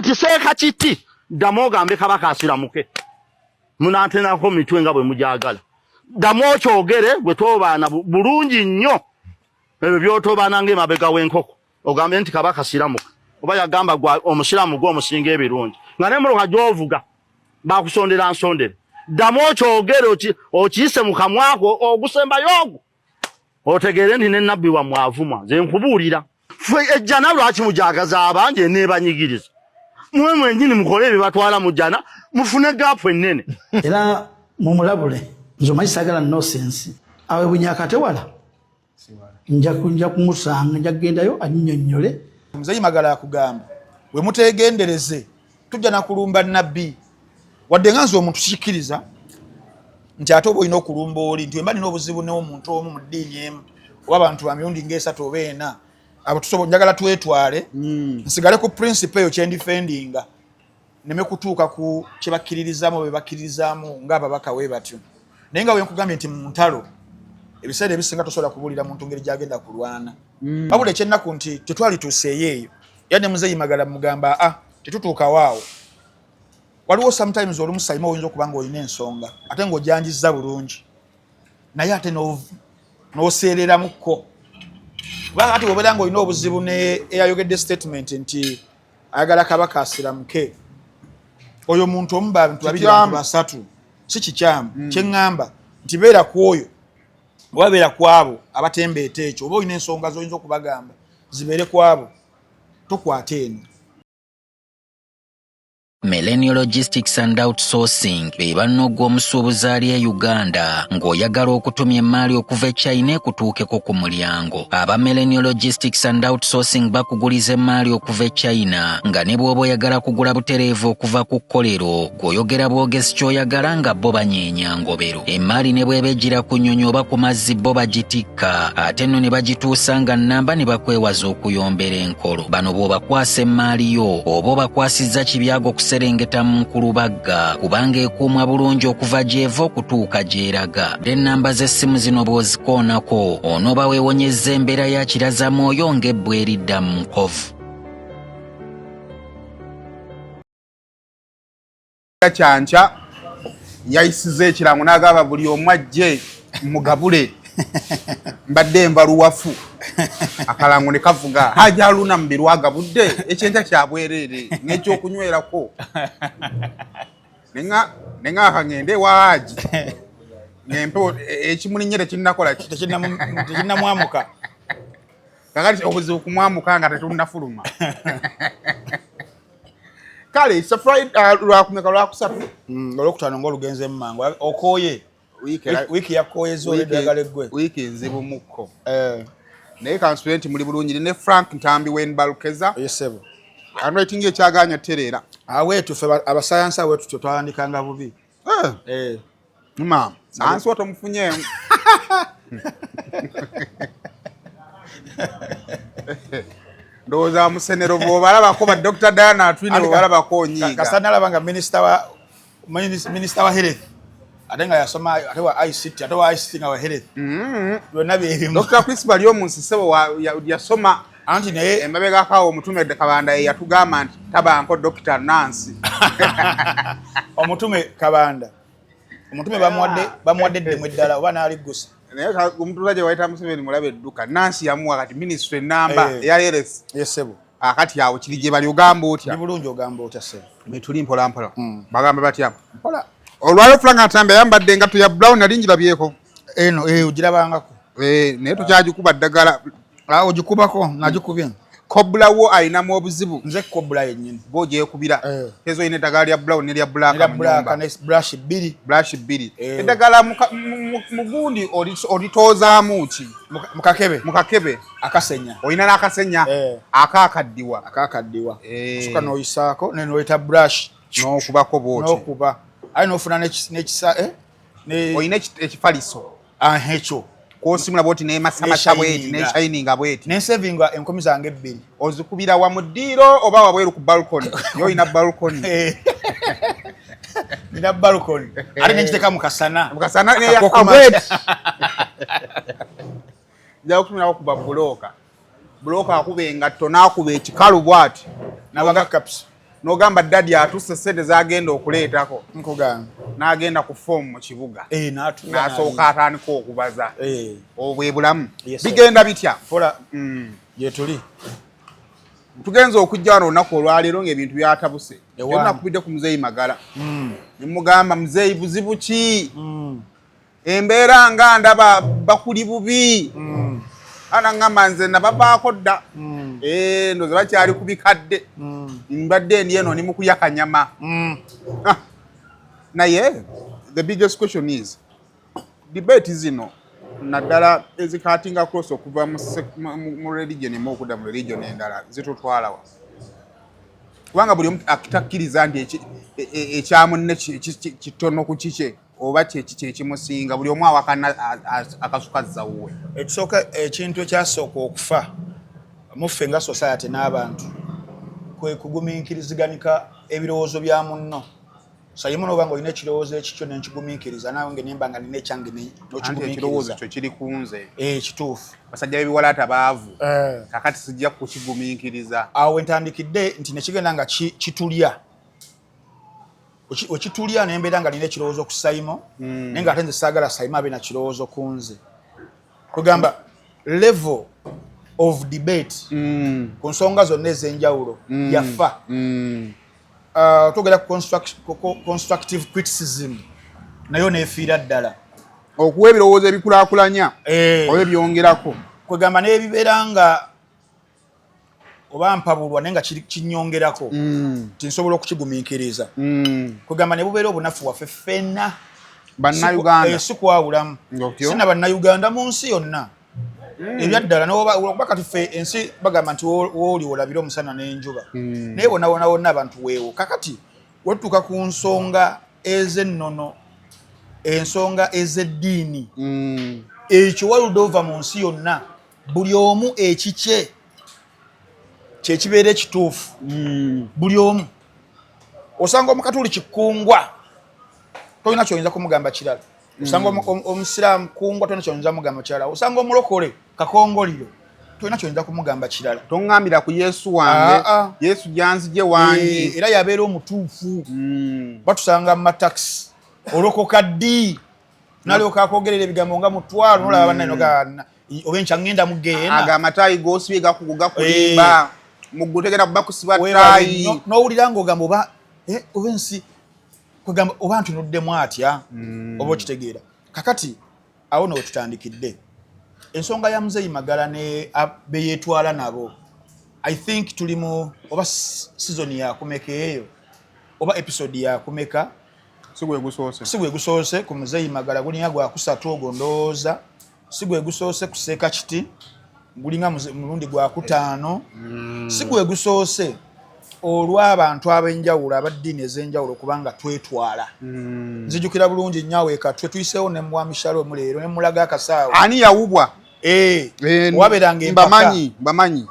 Kati seeka kiti ddamu ogambe Kabaka asiramuke, munantenako mitwe nga bwe mujagala. Ddamu okyogere gwe tobaana bulungi nnyo ebyo byotobaana ng'emabega w'enkoko, ogambe nti Kabaka siramuka, oba yagamba gwa omusiraamu gwe omusinga ebirungi, nga n'emmotoka gy'ovuga bakusondera nsondere. Ddamu okyogere okiyise mu kamwako ogusembayo ogwo, otegeere nti ne nabbi wammwe avumwa. Nze nkubuulira, ffe ejjana lwaki mujagaza abangi eneebanyigiriza? Mwe mwennyini mukole ebibatwala mu jjana, mufune gaapu ennene. Era mumulabule, nze omanyi saagala nonsense. Awe bunyaka tewala, nja kumusanga, nja kugendayo annyonnyole. Muzeeyi Magala akugamba we muteegendereze tujja nakulumba nabbi, wadde nga nze omuntu sikikkiriza nti ate oba olina okulumba oli, nti wemba nina obuzibu n'omuntu omu mu ddiini emu oba abantu ba mirundi ng'esatu oba ena, abo tusobola, njagala twetwale, nsigale ku principle eyo kyendifendinga, neme kutuuka ku kyebakkiririzaamu oba bebakkiririzaamu ng'ababaka we batyo. Naye nga wenkugambye nti mu ntalo ebiseera ebisinga tosobola kubuulira muntu ngeri gyagenda kulwana. Wabula ekyennaku nti tetwalituuseeyo eyo, era ne Muzeeyi Magala mugamba a tetutuukawo awo. Waliwo sometimes olumu sayima oyinza okuba nga olina ensonga ate ng'ojanjizza bulungi, naye ate n'oseereramukko, kubanga ati bw'obeera ng'olina obuzibu ne eyayogedde statement nti ayagala Kabaka asiramuke, oyo muntu omu, bantu babiri, bantu basatu, si kikyamu. Kyeŋŋamba nti beera ku oyo oba beera ku abo abatembeeta ekyo, oba olina ensonga z'oyinza okubagamba zibeere ku abo, tokwata eno. Millennial Logistics and Outsourcing be banno omusuubuzi ali e Uganda ng'oyagala okutumya emaali okuva e China ekutuukeko ku mulyango. Aba Millennial Logistics and Outsourcing bakuguliza emaali okuva e China, nga ne bw'oba oyagala kugula butereevu okuva ku kkolero, gw'oyogera bwogezi ky'oyagala nga bo banyeenya ngobero. Emaali ne bw'eba egira ku nnyonyi oba ku mazzi, bo bagitikka ate nno ne bagituusa nga nnamba, ne bakwewaza okuyombera enkolo. Bano bw'obakwasa emaali yo oba obakwasizza kibyago kuserengeta mu nkulubagga, kubanga ekuumwa bulungi okuva gy'eva okutuuka gy'eraga. Ennamba z'essimu zino bw'ozikoonako onooba weewonyezza embeera ya kiraza mwoyo ng'ebbwa eridda mu nkovu. Kyankya yayisiza ekirango n'agamba buli omu ajje mugabule, mbadde enva luwafu. Akalango ne kavuga, Haji Aluna Mubiru agabudde ekyenkya kyabwereere n'ekyokunywerako. Neŋŋaka ŋŋende ewa Haji ngempe ekimulinnye tekinnakola ki? Tekinnamwamuka. Kakati obuzibu kumwamuka nga tetunnafuluma. Kale it's a Friday, lwakumeka? Lwakusatu. Olwokutaano ng'olugenzeemu mangu, okooye. Wiiki yakooyeza olw'eddagala eggwe. Wiiki nzibu mukko. Naye kansubire nti muli bulungi ne Frank Ntambi Wen Balukeza. Yesebo. Handwriting ekyaganya otereera. Aweetu ffe abasayansi aweetu tutyo twawandikanga bubi. Eh. Maama sayansi wa tomufunyeemu? Ndowooza musenero bw'obalabako ba Dr Diana Atwine bw'obalabako onyiiga. Kasita nalaba nga minisita wa health ate nga yasoma ate wa ICT, ate wa ICT nga wa health, byonna byerimu. Dr Chris Baryomunsi ssebo yasoma. Anti naye emabegakawo omutume Kabanda ye yatugamba nti tabanko Dr Nancy. Omutume Kabanda, omutume bamuwadde eddemu eddala oba n'aliggusa. Naye omutuuza gye wayita Museveni mulabe edduka Nancy yamuwa kati ministry namba eya health. Yesebo. Akati awo kiri gye bali. Ogamba otya? Ndi bulungi, ogamba otya ssebo? Tuli mpola mpola. Bagamba batya? Mpola. Olwaliro Frank Ntambi ayambadde engatto ya brown, nali ngirabyeko. Eno ogirabangako. Naye tukyagikuba ddagala. Ah, ogikubako, nagikubye. Kobula wo ayinamu obuzibu. Nze kobula yennyini. Gwogyekubira tezo oyina eddagala lya brown nerya black. Nerya black ne brush bbiri. Brush bbiri. Eddagala mugundi olitoozaamu ki? Mu kakebe. Mu kakebe. Akasenya. Olina n'akasenya? Akaakaddiwa. Akakaddiwa. Osuka n'oyisaako noleta brush. N'okubako bwoti. N'okuba aye n'ofuna n'ekisa Olina ekifaliso. Ekyo. Kwosimula bwoti nemasamasa bweti neshininga bweti. Nensevinga enkumi zange 2. Ozikubira wa mu ddiiro oba wabweru ku balcony? Yo olina balcony? Nina balcony ate nenkiteeka mu kasana. Mu kasana neyaka bweti. Nja kutumirako kuba bulooka, bulooka akuba engatto n'akuba ekikalu bwati. Nabaga caps. N'ogamba daddy atuse sente zagenda okuleetako. Nkugamba. N'agenda ku foomu mu kibuga. Eh, n'atuula. N'asooka atandika okubaza. Eh. Obwe bulamu. Yes, sir. Bigenda bitya? Fola. Gyetuli. Tugenze okujja wano olunaku olwaleero ng'ebintu byatabuse. Ewange. Nakubidde ku Muzeeyi Magala. Ne mugamba, Muzeeyi, buzibu ki? Embeera nga ndaba bakuli bubi. Ana ngamba nze nabavaako dda. Ndowooza bakyali ku bikadde. Mbadde ndi eno ndi mu kulya kanyama. Ah. Naye the biggest question is, debate zino naddala ezicuttinga across okuva mu religion emu okudda mu religion endala zitutwala wa? Kubanga buli omu akitakkiriza nti ekya munne kitono ku kikye oba kyekimusinga, buli omu awakana akasuka zawuwe. Ekisooka, ekintu ekyasooka okufa muffe nga society n'abantu kwe kugumiikiriziganika ebirowoozo bya munno. Sayimu, noba nga olina ekirowoozo ekikyo nenkigumiikiriza, naawe nge nemba nga nina ekyange Anti ekirowoozo n'okigumiikiriza. Kyo kiri ku nze. Eh, kituufu. Basajja b'ebiwalaata baavu, kakati sijja kukigumiikiriza. Awo wentandikidde nti nekigenda nga kitulya. Wekitulya nembeera nga nina ekirowoozo ku Saimo, naye nga ate nze saagala Saimo abe na kirowoozo ku nze. Kugamba level of debate ku nsonga zonna ez'enjawulo yafa. Twogera ku constructive criticism, nayo neefiira ddala. Okuwa ebirowoozo ebikulaakulanya Eh. oba ebyongerako. Kwegamba n'ebibeera nga oba mpabulwa naye nga kinyongerako nti nsobola okukigumiikiriza. Kwegamba ne bubeera obunafu waffe ffenna. Bannayuganda. Si kwawulamu. Otyo? Sina Bannayuganda, mu nsi yonna ebyaddala. Oba kati ffe ensi bagamba nti wooli olabire omusana n'enjuba, naye wonna wonna wonna abantu weewo. Kakati wetutuuka ku nsonga ez'ennono, ensonga ez'eddiini, ekyo world over, mu nsi yonna, buli omu ekikye kyekibeera ekituufu. Buli omu, osanga Omukatuli kikungwa, tolina kyoyinza kumugamba kirala. Osanga Omusiraamu kungwa, tolina kyoyinza kumugamba kirala. Osanga Omulokole kakongoliro, tolina kyoyinza kumugamba kirala. Toŋŋambira ku Yesu wange. Ah, ah. Yesu gyanzije wange. Eh, era yabeera omutuufu. Batusanga mu matakisi, olokoka ddi? Nalyoka akwogerera ebigambo nga mutwalo, nolaba bannaye nogaa oba enkya ŋŋenda mugeena. Ago amataayi gosibye gakulimba, muggu tegenda kuba kusiba ttaayi. N'owulira ng'ogamba oba oba ensi kwegamba oba ntunuddemu atya, oba okitegeera. Kakati awo no wetutandikidde ensonga ya Muzeeyi Magala ne beyeetwala nabo. I think tuli mu oba season yakumeka eyo, oba episode yakumeka? Si gwe gusoose. Si gwe gusoose ku Muzeeyi Magala, gulinga gwakusatu ogwo ndowooza. Si gwe gusoose ku Seeka Kiti, gulinga mulundi gwakutaano. Si gwe gusoose olw'abantu ab'enjawulo, abaddiini ez'enjawulo, kubanga twetwala. Nzijukira bulungi nnyo ekatwe tuyiseewo ne Mwami Shalom leero ne mulaga akasaawe. Ani yawubwa? Eh, wabeeranga empaka. Mbamanyi, mbamanyi.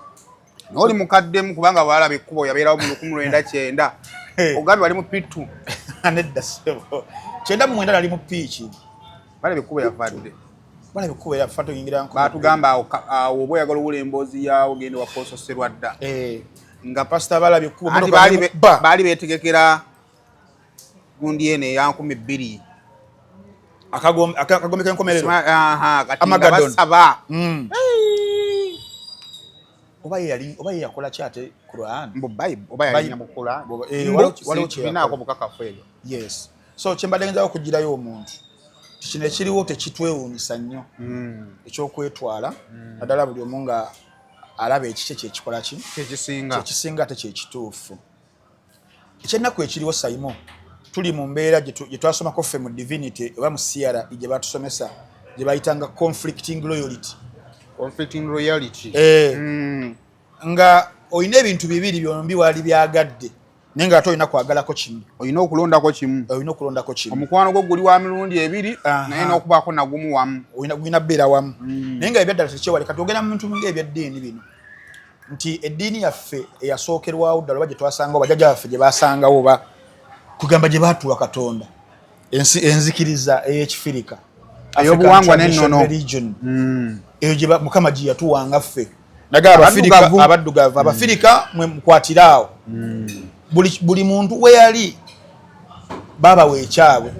Naye oli mukaddemu, kubanga bwalaba ekkubo yabeerawo mu 1990. Ogambye wali mu P2? Nedda ssebo, 99 nali mu piiki. Balaba ekkubo yavadde. Balaba ekkubo yafa tuyingira nku. Batugamba awo oba oyagala owula emboozi yaawo, genda wa Pososerwa dda. Eh, nga pasita balabye ekkubo. Anti Motoka ne baali beetegekera gundi eno eya 2000. Akagombe k'enkomerero. Aha, kati nga Armageddon. basaba. Oba ye yali, oba ye yakola ki ate Quran? Mbu Bible, oba yalinya mu Quran. Eh, Mbu, waliwo kye sinaako yakola. bukakafu ebyo. Yes, so kyembadde ngezaako okugirayo omuntu ti kino ekiriwo tekitwewuunyisa nnyo, ekyokwetwala, naddala buli omu nga alaba ekikye kyekikola ki kyekisinga. Kyekisinga ate kyekituufu. Ekyennaku ekiriwo, Saimo, tuli mu mbeera gye twasomako ffe mu divinity oba mu CRE, gye batusomesa gye bayitanga conflicting loyalty. Conflicting loyalty. Eh, nga olina ebintu bibiri byombi wali byagadde, naye nga ate olina kwagalako kimu. Olina okulondako kimu. Olina okulondako kimu. Omukwano gwo guli wa mirundi ebiri, naye n'okubaako nagumu wamu. Olina gulina kubeera wamu, naye nga ebyaddala tekyewale. Kati ogenda mu bintu ngaebyaddiini bino nti eddiini yaffe eyasookerwawo ddala, oba gye twasangawo, bajjajja baffe gye basangawo, oba kugamba gye baatuwa Katonda, ensi enzikiriza ey'ekifirika, Ey'obuwangwa African tradition n'ennono. religion, eyo gye Mukama gye yatuwanga ffe naga Abafirika. Abaddugavu. Abaddugavu, Abafirika mwe mukwatire awo. Buli muntu we yali babawa ekyabwe.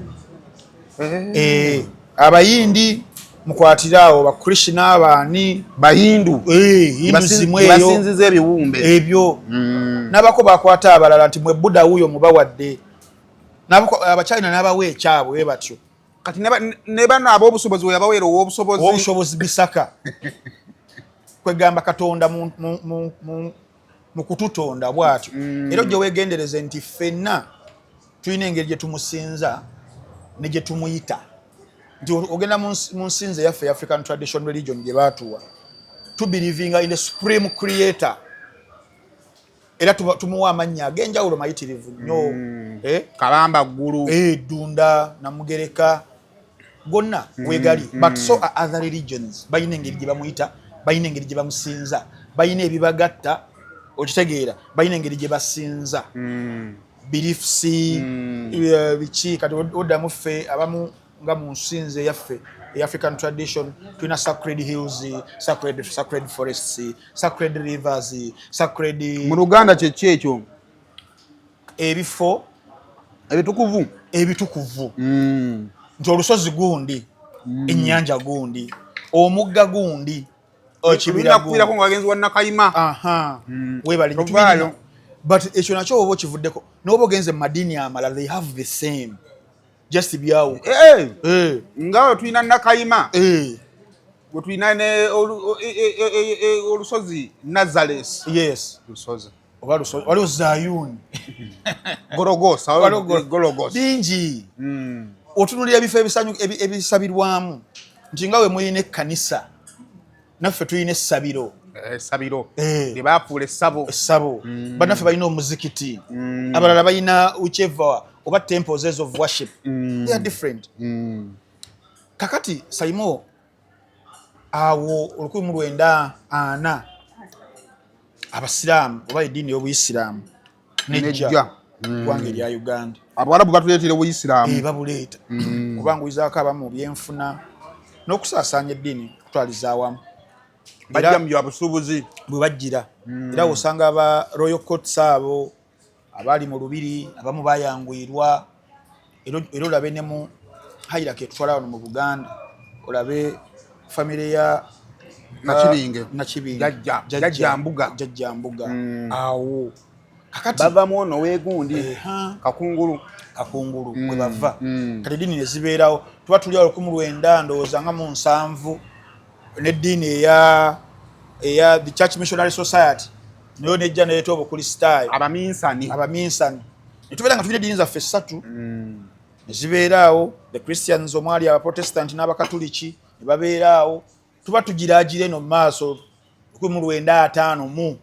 Abayindi mukwatire awo, Bakrishna, baani. Bahindu. Hinduism eyo. Basinziza ebiwumbe. Ebyo. Nabako bakwata abalala nti mwe Buddha wuuyo mubawadde. Nabako Abachina n'abawa ekyabwe batyo. Kati ne bano ab'obusobozi we yabaweera ow'obusobozi. Ow'obusobozi bisaka. Kwegamba Katonda mu kututonda bw'atyo. Era ojja weegendereze nti ffenna tulina engeri gye tumusinza ne gye tumuyita. Nti ogenda mu nsinza eyaffe African Tradition Religion gye baatuwa, tubelievinga in the supreme creator, era tumuwa amannya ag'enjawulo mayitirivu nnyo. Kalamba ggulu. Ddunda, Namugereka, gonna wegali. But so are other religions, balina engeri gye bamuyita, balina engeri gye bamusinza, balina ebibagatta, okitegeera, balina engeri gye basinza. Beliefs, biki. Kati oddamu ffe abamu nga mu nsinza eyaffe African tradition tulina sacred hills, sacred forests, sacred rivers, sacred. Mu Luganda kyeki ekyo? Ebifo ebitukuvu. Ebitukuvu. Nti olusozi gundi, ennyanja gundi, omugga gundi, ekibira gundi. Nga bagenzi wa Nakayima. Webale. Tovaayo. But ekyo nakyo oba okivuddeko n'oba ogenze mu madiini amalala, they have the same, just byawo. Nga we tulina Nakayima, we tulina ne olusozi Nazareth. Lusozi. Oba waliwo Zayuni. Gologosa. Waliwo Gologosa. Bingi. Otunulira ebifo ebisabirwamu nti nga we mulina ekkanisa, naffe tulina essabiro. Essabiro lye baafuula essabo. Essabo. Bannaffe balina omuzikiti, abalala balina whichever oba temples ezo of worship. They are different. Kakati Saimo, awo 1940 abasiraamu oba eddiini y'obuyisiraamu nejja Nejja. Ggwanga erya Uganda. Abawarabu batuleetera obuyisiraamu. Babuleeta obanguyizaako abamu mu byenfuna n'okusaasaanya eddiini okutwaliza awamu. Bajja mu byabusuubuzi. Bwe bajjira era osanga aba royal courts abo abaali mu lubiri abamu bayanguyirwa. Era olabe ne mu hierarchy etutwala wano mu Buganda, olabe famire ya Nakibinge. Nakibinge. Jjajja. Jjajja Mbuga. Jjajja Mbuga awo. Kakati bavamu ono weegundi. Kakungulu. Kakungulu mwe bava. Kati eddiini ne zibeerawo, tuba tuli awo 19 ndowooza nga mu 70, n'eddiini eya the Church Missionary Society nayo nejja neeta obukristaayo. Abaminsani. Abaminsani. Netubeera nga tulina eddiini zaffe ssatu ne zibeeraawo, the Christians omwali Abaprotestant n'Abakatuliki ne babeeraawo. Tuba tugiraagira eno mu maaso 1950 mu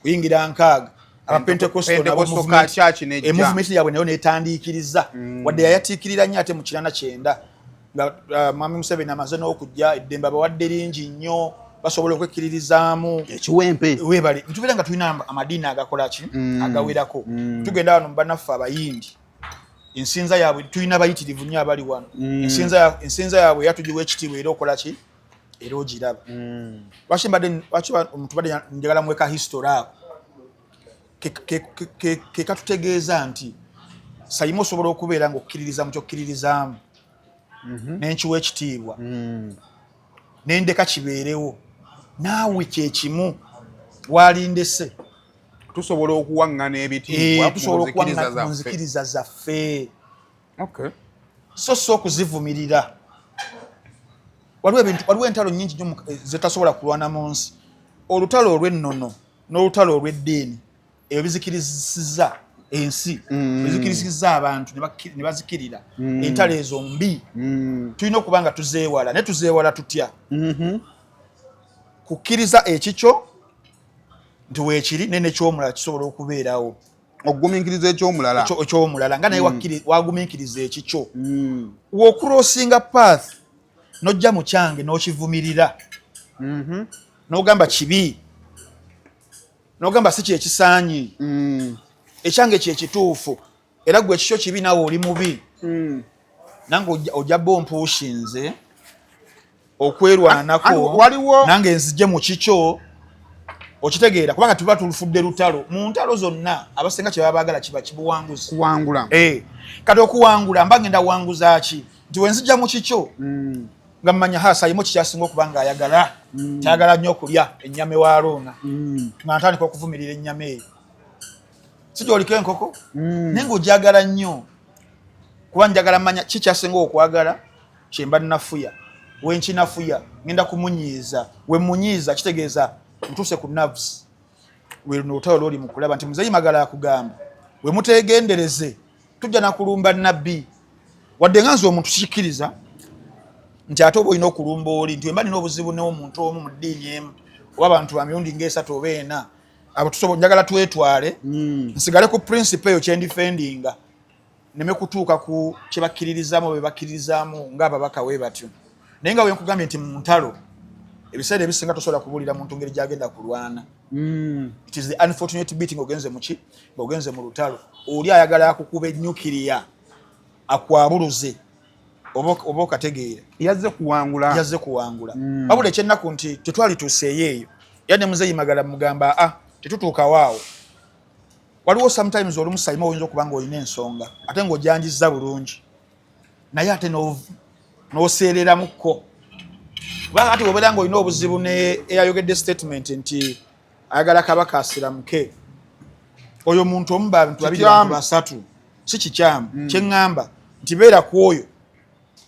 kuyingira 60, Abapentekosto nabo Pentecostal Church nejja. Movement yaabwe nayo netandiikiriza, wadde yayatiikirira nnyo ate mu 89 nga Mwami Museveni amaze n'okujja, eddembe abawadde lingi nnyo, basobola okwekkiririzaamu. Ekiwempe. Webale. Ntubeera nga tulina amadiini agakola ki, agawerako. Tugenda wano mu bannaffe Abayindi, ensinza yaabwe, tulina bayitirivu nnyo abali wano. Ensinza yaabwe yatugiwa ekitiibwa era okola ki, era ogiraba. Lwaki mbadde, lwaki omuntu badde njagala mweka history ako ke katutegeeza nti Sayimu osobola okubeera ng'okkiririza mu kyokkiririzaamu, nenkiwa ekitiibwa, nendeka kibeerewo, naawe kyekimu walindese. Tusobola okuwaŋŋana ebitiibwa mu Tusobola nzikiriza okuwaŋŋana mu zaffe. nzikiriza zaffe, so si okuzivumirira. Waliwo ebintu, waliwo entalo nnyingi nnyo zetasobola kulwana mu nsi, olutalo olw'ennono n'olutalo olw'eddiini. Ebyo bizikirisiza ensi, bizikirisiza abantu ne bazikirira. Entalo ezo mbi, tulina okuba nga tuzeewala. Naye tuzeewala tutya? Kukkiriza ekikyo nti weekiri, naye nekyomulala kisobola okubeerawo. Okugumiikiriza ekyomulala. Ekyomulala nga naye wagumiikiriza ekikyo. W'ocrossinga path n'ojja mu kyange n'okivumirira, n'ogamba kibi, n'ogamba si kyekisaanyi, ekyange kyekituufu, era gwe ekikyo kibi, naawe oli mubi, nange ojja ba ompushinze okwerwanako, nange nzije mu kikyo. Okitegeera? Kubanga tuba tulufudde lutalo. Mu ntalo zonna abasinga kye baba baagala kiba kibuwanguzi. Kuwangula. Eh, kati okuwangula mba ngenda wanguza ki? Nti wenzija mu kikyo nga mmanya ha Sayimo kikyasinga okuba nga ayagala, tayagala nnyo okulya ennyama ewa Loona, nga ntandika okuvumirira ennyama eyo. Si gyoliko enkoko, naye ng'ogyagala nnyo, kuba njagala manya kikyasinga okwagala kyemba nafuya. Wenkinafuya ngenda kumunyiiza, wemunyiiza kitegeeza ntuuse ku nerves. Lwe luno olutalo lwoli mu kulaba nti Muzeeyi Magala akugamba we muteegendereze tujja nakulumba nabbi. Wadde nga nze omuntu sikikkiriza nti ate oba olina okulumba oli, nti wemba nina obuzibu n'omuntu omu mu ddiini emu oba abantu ba mirundi ngaesatu oba ena, abo tusobola, njagala twetwale, nsigale ku principle eyo kyendifendinga, neme kutuuka ku kyebakkiririzaamu oba bebakkiririzaamu ng'ababaka we batyo. Naye nga wenkugambye nti mu ntalo ebiseera ebisinga tosobola kubuulira muntu ngeri gyagenda kulwana. It is the unfortunate bit ng'ogenze muki, ng'ogenze mu lutalo, oli ayagala akukuba enyukiriya akwabuluze, oba okategeera? Yazze kuwangula. Yazze kuwangula. Wabula ekyennaku nti tetwalituuseeyo eyo. Era ne Muzeeyi Magala mugamba, a tetutuukawo awo. Waliwo sometimes olumu Sayima oyinza okuba nga olina ensonga ate ng'ojanjizza bulungi, naye ate n'oseereramukko, kubanga ati bw'obeera ng'olina obuzibu ne eyayogedde statement nti ayagala kabaka asiramuke, oyo muntu omu, bantu babiri, bantu basatu, si kikyamu. Kyeŋŋamba nti beera ku oyo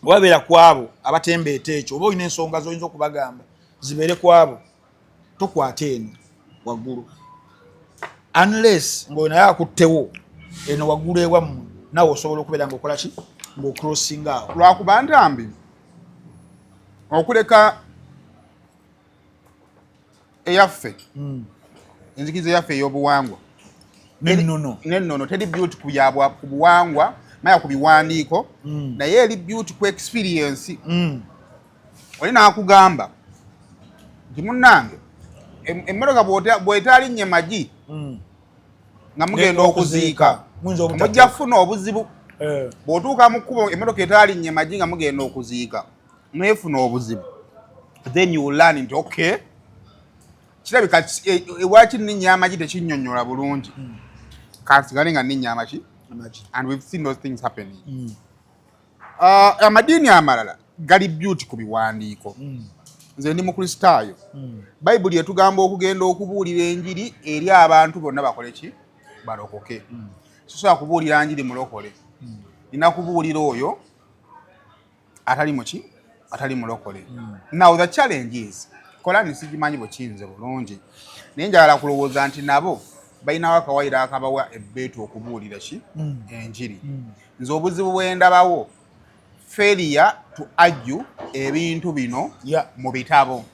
oba beera ku abo abatembeeta ekyo, oba olina ensonga z'oyinza okubagamba zibeere ku abo, tokwata eno waggulu unless ng'oyo naye akuttewo eno waggulu ewammwe, naawe osobola okubeera ng'okola ki, ng'ocrossinga awo. Lwakuba Ntambi okuleka eyaffe, enzikiriza eyaffe ey'obuwangwa n'ennono. N'ennono teri built ku byabwa ku buwangwa maya ku biwandiiko, naye eri built ku experience. Oli n'akugamba nti munnange, emmotoka bw'etalinnye magi nga mugenda okuziika, muyinza obutatuuka. Mujja kufuna obuzibu. Bw'otuuka mu kkubo, emmotoka etalinnye magi nga mugenda okuziika mwefuna obuzibu, then you will learn nti okay, kirabika ewaki nninnya amagi tekinnyonnyola bulungi, kansigale nga nninnya amaki. Amagi. And we've seen those things happening. Amadiini amalala gali built ku biwandiiko. Nze ndi Mukristaayo. Bayibuli etugamba okugenda okubuulira enjiri eri abantu bonna bakole ki? Balokoke. Sisobola kubuulira njiri mulokole, nina kubuulira oyo atali muki, atali mulokole. Now the challenge is, Kolani sigimanyi bwe kiyinze bulungi, naye njagala kulowooza nti nabo balinawo akawayiro akabawa ebbeetu okubuulira ki? Enjiri. Nze obuzibu bwe ndabawo, failure to argue ebintu bino mu bitabo.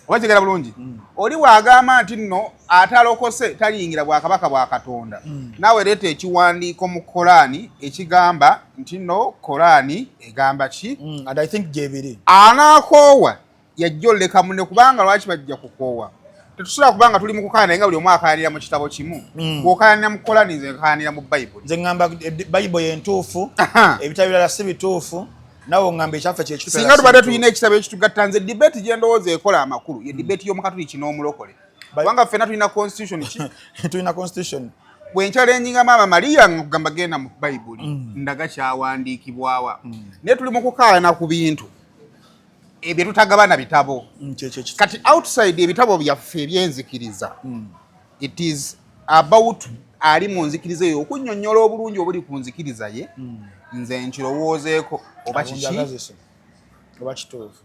Oba kigera bulungi, oli bw'agamba nti nno atalokose taliyingira bwakabaka bwa Katonda, naawe leeta ekiwandiiko mu Koraani ekigamba nti nno Koraani egamba ki? And I think gyebiri. Anaakoowa yajja oleka munne, kubanga lwaki bajja kukoowa? Tetusobola kubanga tuli mu kukaaya naye nga buli omu akayanira mu kitabo kimu. Bw'okayanira mu Koraani, nze nkayanira mu Bayibuli. Nze ŋŋamba Bayibuli entuufu, ebitabo birala si bituufu. Nawe oŋŋamba ekyaffe kyekituufu. Singa tubadde tulina ekitabo ekitugatta, nze debate gye ndowooza ekola amakulu ye debate y'Omukatuliki n'omulokole, kubanga ffenna tulina constitution ki? Tulina constitution. Bwe nchallenginga Maama Mariya, nga kugamba genda mu Bayibuli, ndaga kyawandiikibwawa, naye tuli mu kukaayana ku bintu ebyo tutagabana bitabo. Kyekyo ekituufu. Kati outside ebitabo byaffe ebyenzikiriza, it is about ali mu nzikiriza eyo okunnyonnyola obulungi obuli ku nzikiriza ye. Nze nkirowoozeeko oba kiki. Abunjagazise oba kituufu.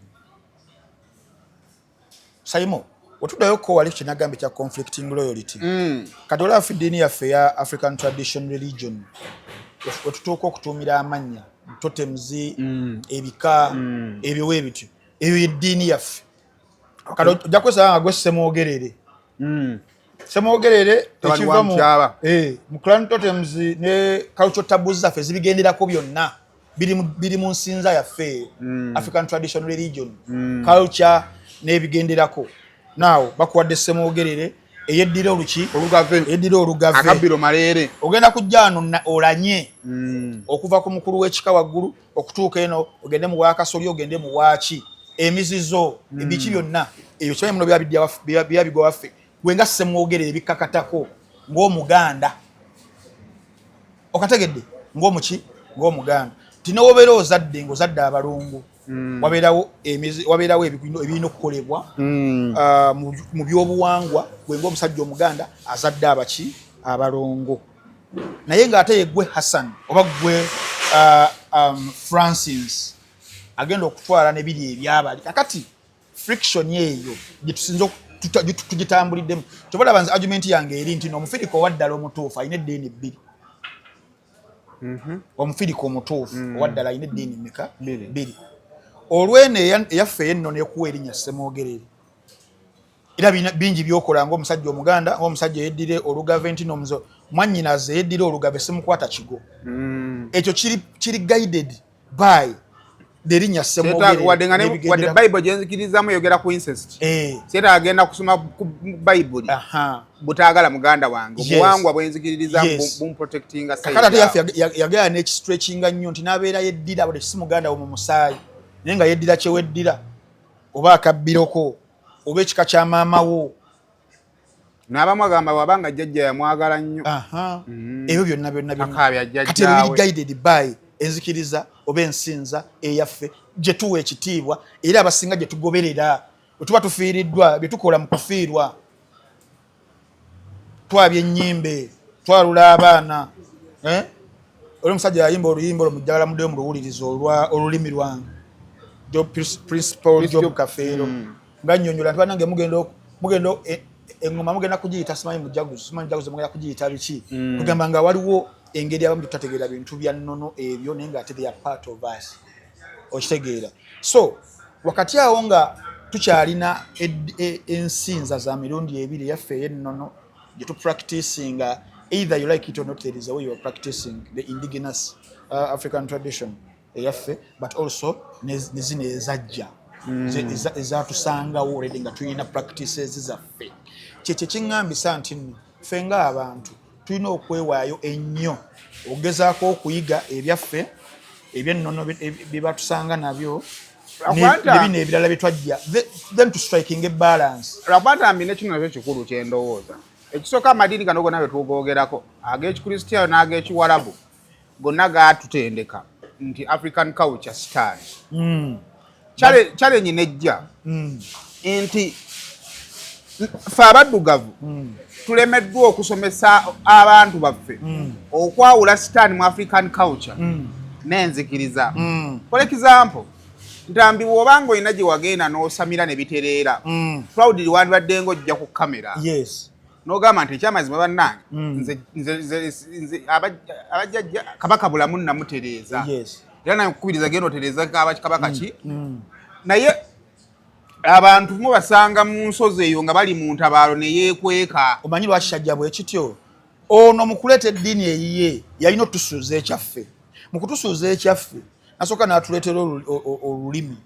Saimo, wetuddayo ko wali kyenagambye kya conflicting loyalty. Kati olaba ffe eddiini yaffe eya African tradition religion, wetutuuka okutuumira amannya, totems, ebika, ebyo weebityo, eyo yeddiini yaffe. Kati ojja kwesaba nga gwe Semwogerere. Semwogerere Tabani ekiva wa Mutyaba. Mu clan totems ne cultural taboos zaffe zibigenderako byonna, biri mu nsinza yaffe eyo, African tradition religion, culture n'ebigenderako. Naawe bakuwadde Semwogerere eyeddira oluki? Olugave. Eyeddira olugave. Akabbiro maleere. Ogenda kujja wano olanye okuva ku mukulu w'ekika waggulu okutuuka eno, ogende mu wakasolya, ogende mu waaki, emizizo, ebiki byonna eyo kimanyi muno byabigwa waffe. Gwe nga Ssemwogerere ebikkakatako ng'Omuganda, okategedde, ng'omuki, ng'Omuganda, ti newobeera ozadde ng'ozadde abalongo, wabeerawo ebirina okukolebwa mu byobuwangwa. Gwe ng'omusajja Omuganda azadde abaki, abalongo, naye ng'ate ye gwe Hassan oba gwe Francis agenda okutwala nebiri ebyabali. Kakati friction eyo gyetusinza tugitambuliddemu. Kyobalaba nze argument yange eri nti nomufirika owaddala omutuufu alina eddiini bbiri. Omufirika omutuufu owaddala alina eddiini meka? Bbiri. Olweno eyaffe ey'ennono ekuwa erinnya Ssemwogerere, era bingi byokola ng'omusajja Omuganda, ng'omusajja eyeddire Olugave, nti nomuzo mwannyinaze eyeddire Olugave simukwata kigo. Ekyo kiri guided by erinnya. Wadde Bayibuli gyenzikirizamu eyogera ku incest, seetaaga agenda kusoma ku Bayibuli butaagala muganda wange. Obuwangwa bwenzikiririza bumprotectinga. Kakati ate yaffe yagala nekistretchinga nnyo nti n'abeera yeddira buli si muganda wo mu musaayi, naye nga yeddira kyeweddira oba akabbiroko oba ekika kya maama wo. N'abamu agamba wabanga jjajja yamwagala nnyo. Ebyo byonna byonna byonna kati ebyo biri guided by enzikiriza oba ensinza eyaffe gye tuwa ekitiibwa, era abasinga gye tugoberera bwe tuba tufiiriddwa, bye tukola mu kufiirwa, twabya ennyimbe, twalula abaana, eh? Oli omusajja yayimba oluyimba olwo, mujjagala muddeyo muluwuliriza, olulimi lwange, Principal Job Kafeero, nga nnyonnyola nti banange mugenda eŋŋoma mugenda kugiyita simanyi mujaguzo, simanyi mujaguzo, mugenda kugiyita biki. Kugamba nga waliwo engeri abamu tutategeera bintu bya nnono ebyo, naye nga ate they are part of us, okitegeera? So wakati awo nga tukyalina ensinza za mirundi ebiri, eyaffe ey'ennono gye tupracticinga, either you like it or not, there is a way you are practicing the indigenous African tradition eyaffe, but also ne zino ezajja ezatusangawo already nga tulina practices zaffe. Kyekyo kiŋŋambisa nti nno ffe ng'abantu tulina okwewaayo ennyo okugezaako okuyiga ebyaffe ebyennono bye batusanga nabyo ne bino ebirala bye twajja, then to striking a balance. Lwakuba ntambi ne kino nakyo kikulu kyendowooza. Ekisooka, amadiini gano gonna betugogerako, ag'Ekikristaayo n'ag'Ekiwarabu, gonna gatutendeka nti African culture sitaani. Challenge nejja nti ffe abaddugavu tulemeddwa okusomesa abantu baffe okwawula sitaani mu African culture n'enzikiriza. For example, Ntambi, bw'obanga olina gye wagenda n'osamira ne bitereera, proudly wandibadde ng'ojja ku kamera n'ogamba nti ekyamazima bannange, nze abajjajja Kabaka Bulamu namutereeza, era nakukubiriza genda otereeza Kabaka ki. Naye abantu mubasanga mu nsozi eyo nga bali mu ntabaalo ne yeekweka. Omanyi lwaki kyajja bwe kityo? Ono mu kuleeta eddiini eyiye yalina otusuuza ekyaffe. Mu kutusuuza ekyaffe nasooka n'atuleetera olulimi,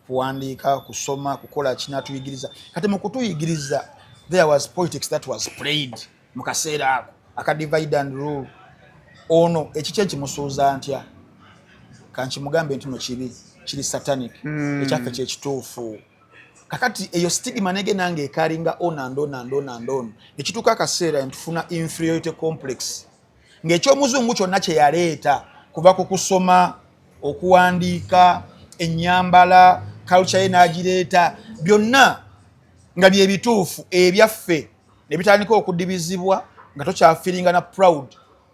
kuwandiika, kusoma, kukola ki, n'atuyigiriza. Kati mu kutuyigiriza there was politics that was played mu kaseera ako aka divide and rule. Ono ekiki ekimusuuza ntya? Kankimugambe nti no kibi, kiri satanic, ekyaffe kyekituufu. Kakati eyo stigma negenda nga ecarryinga on and on and on and on, ekituuka akaseera ntufuna inferiority complex, ng'ekyomuzungu kyonna kye yaleeta kuva ku kusoma, okuwandiika, ennyambala, culture ye n'agireeta byonna nga bye bituufu, ebyaffe ne bitandika okudibizibwa, nga tokyafeelinga na proud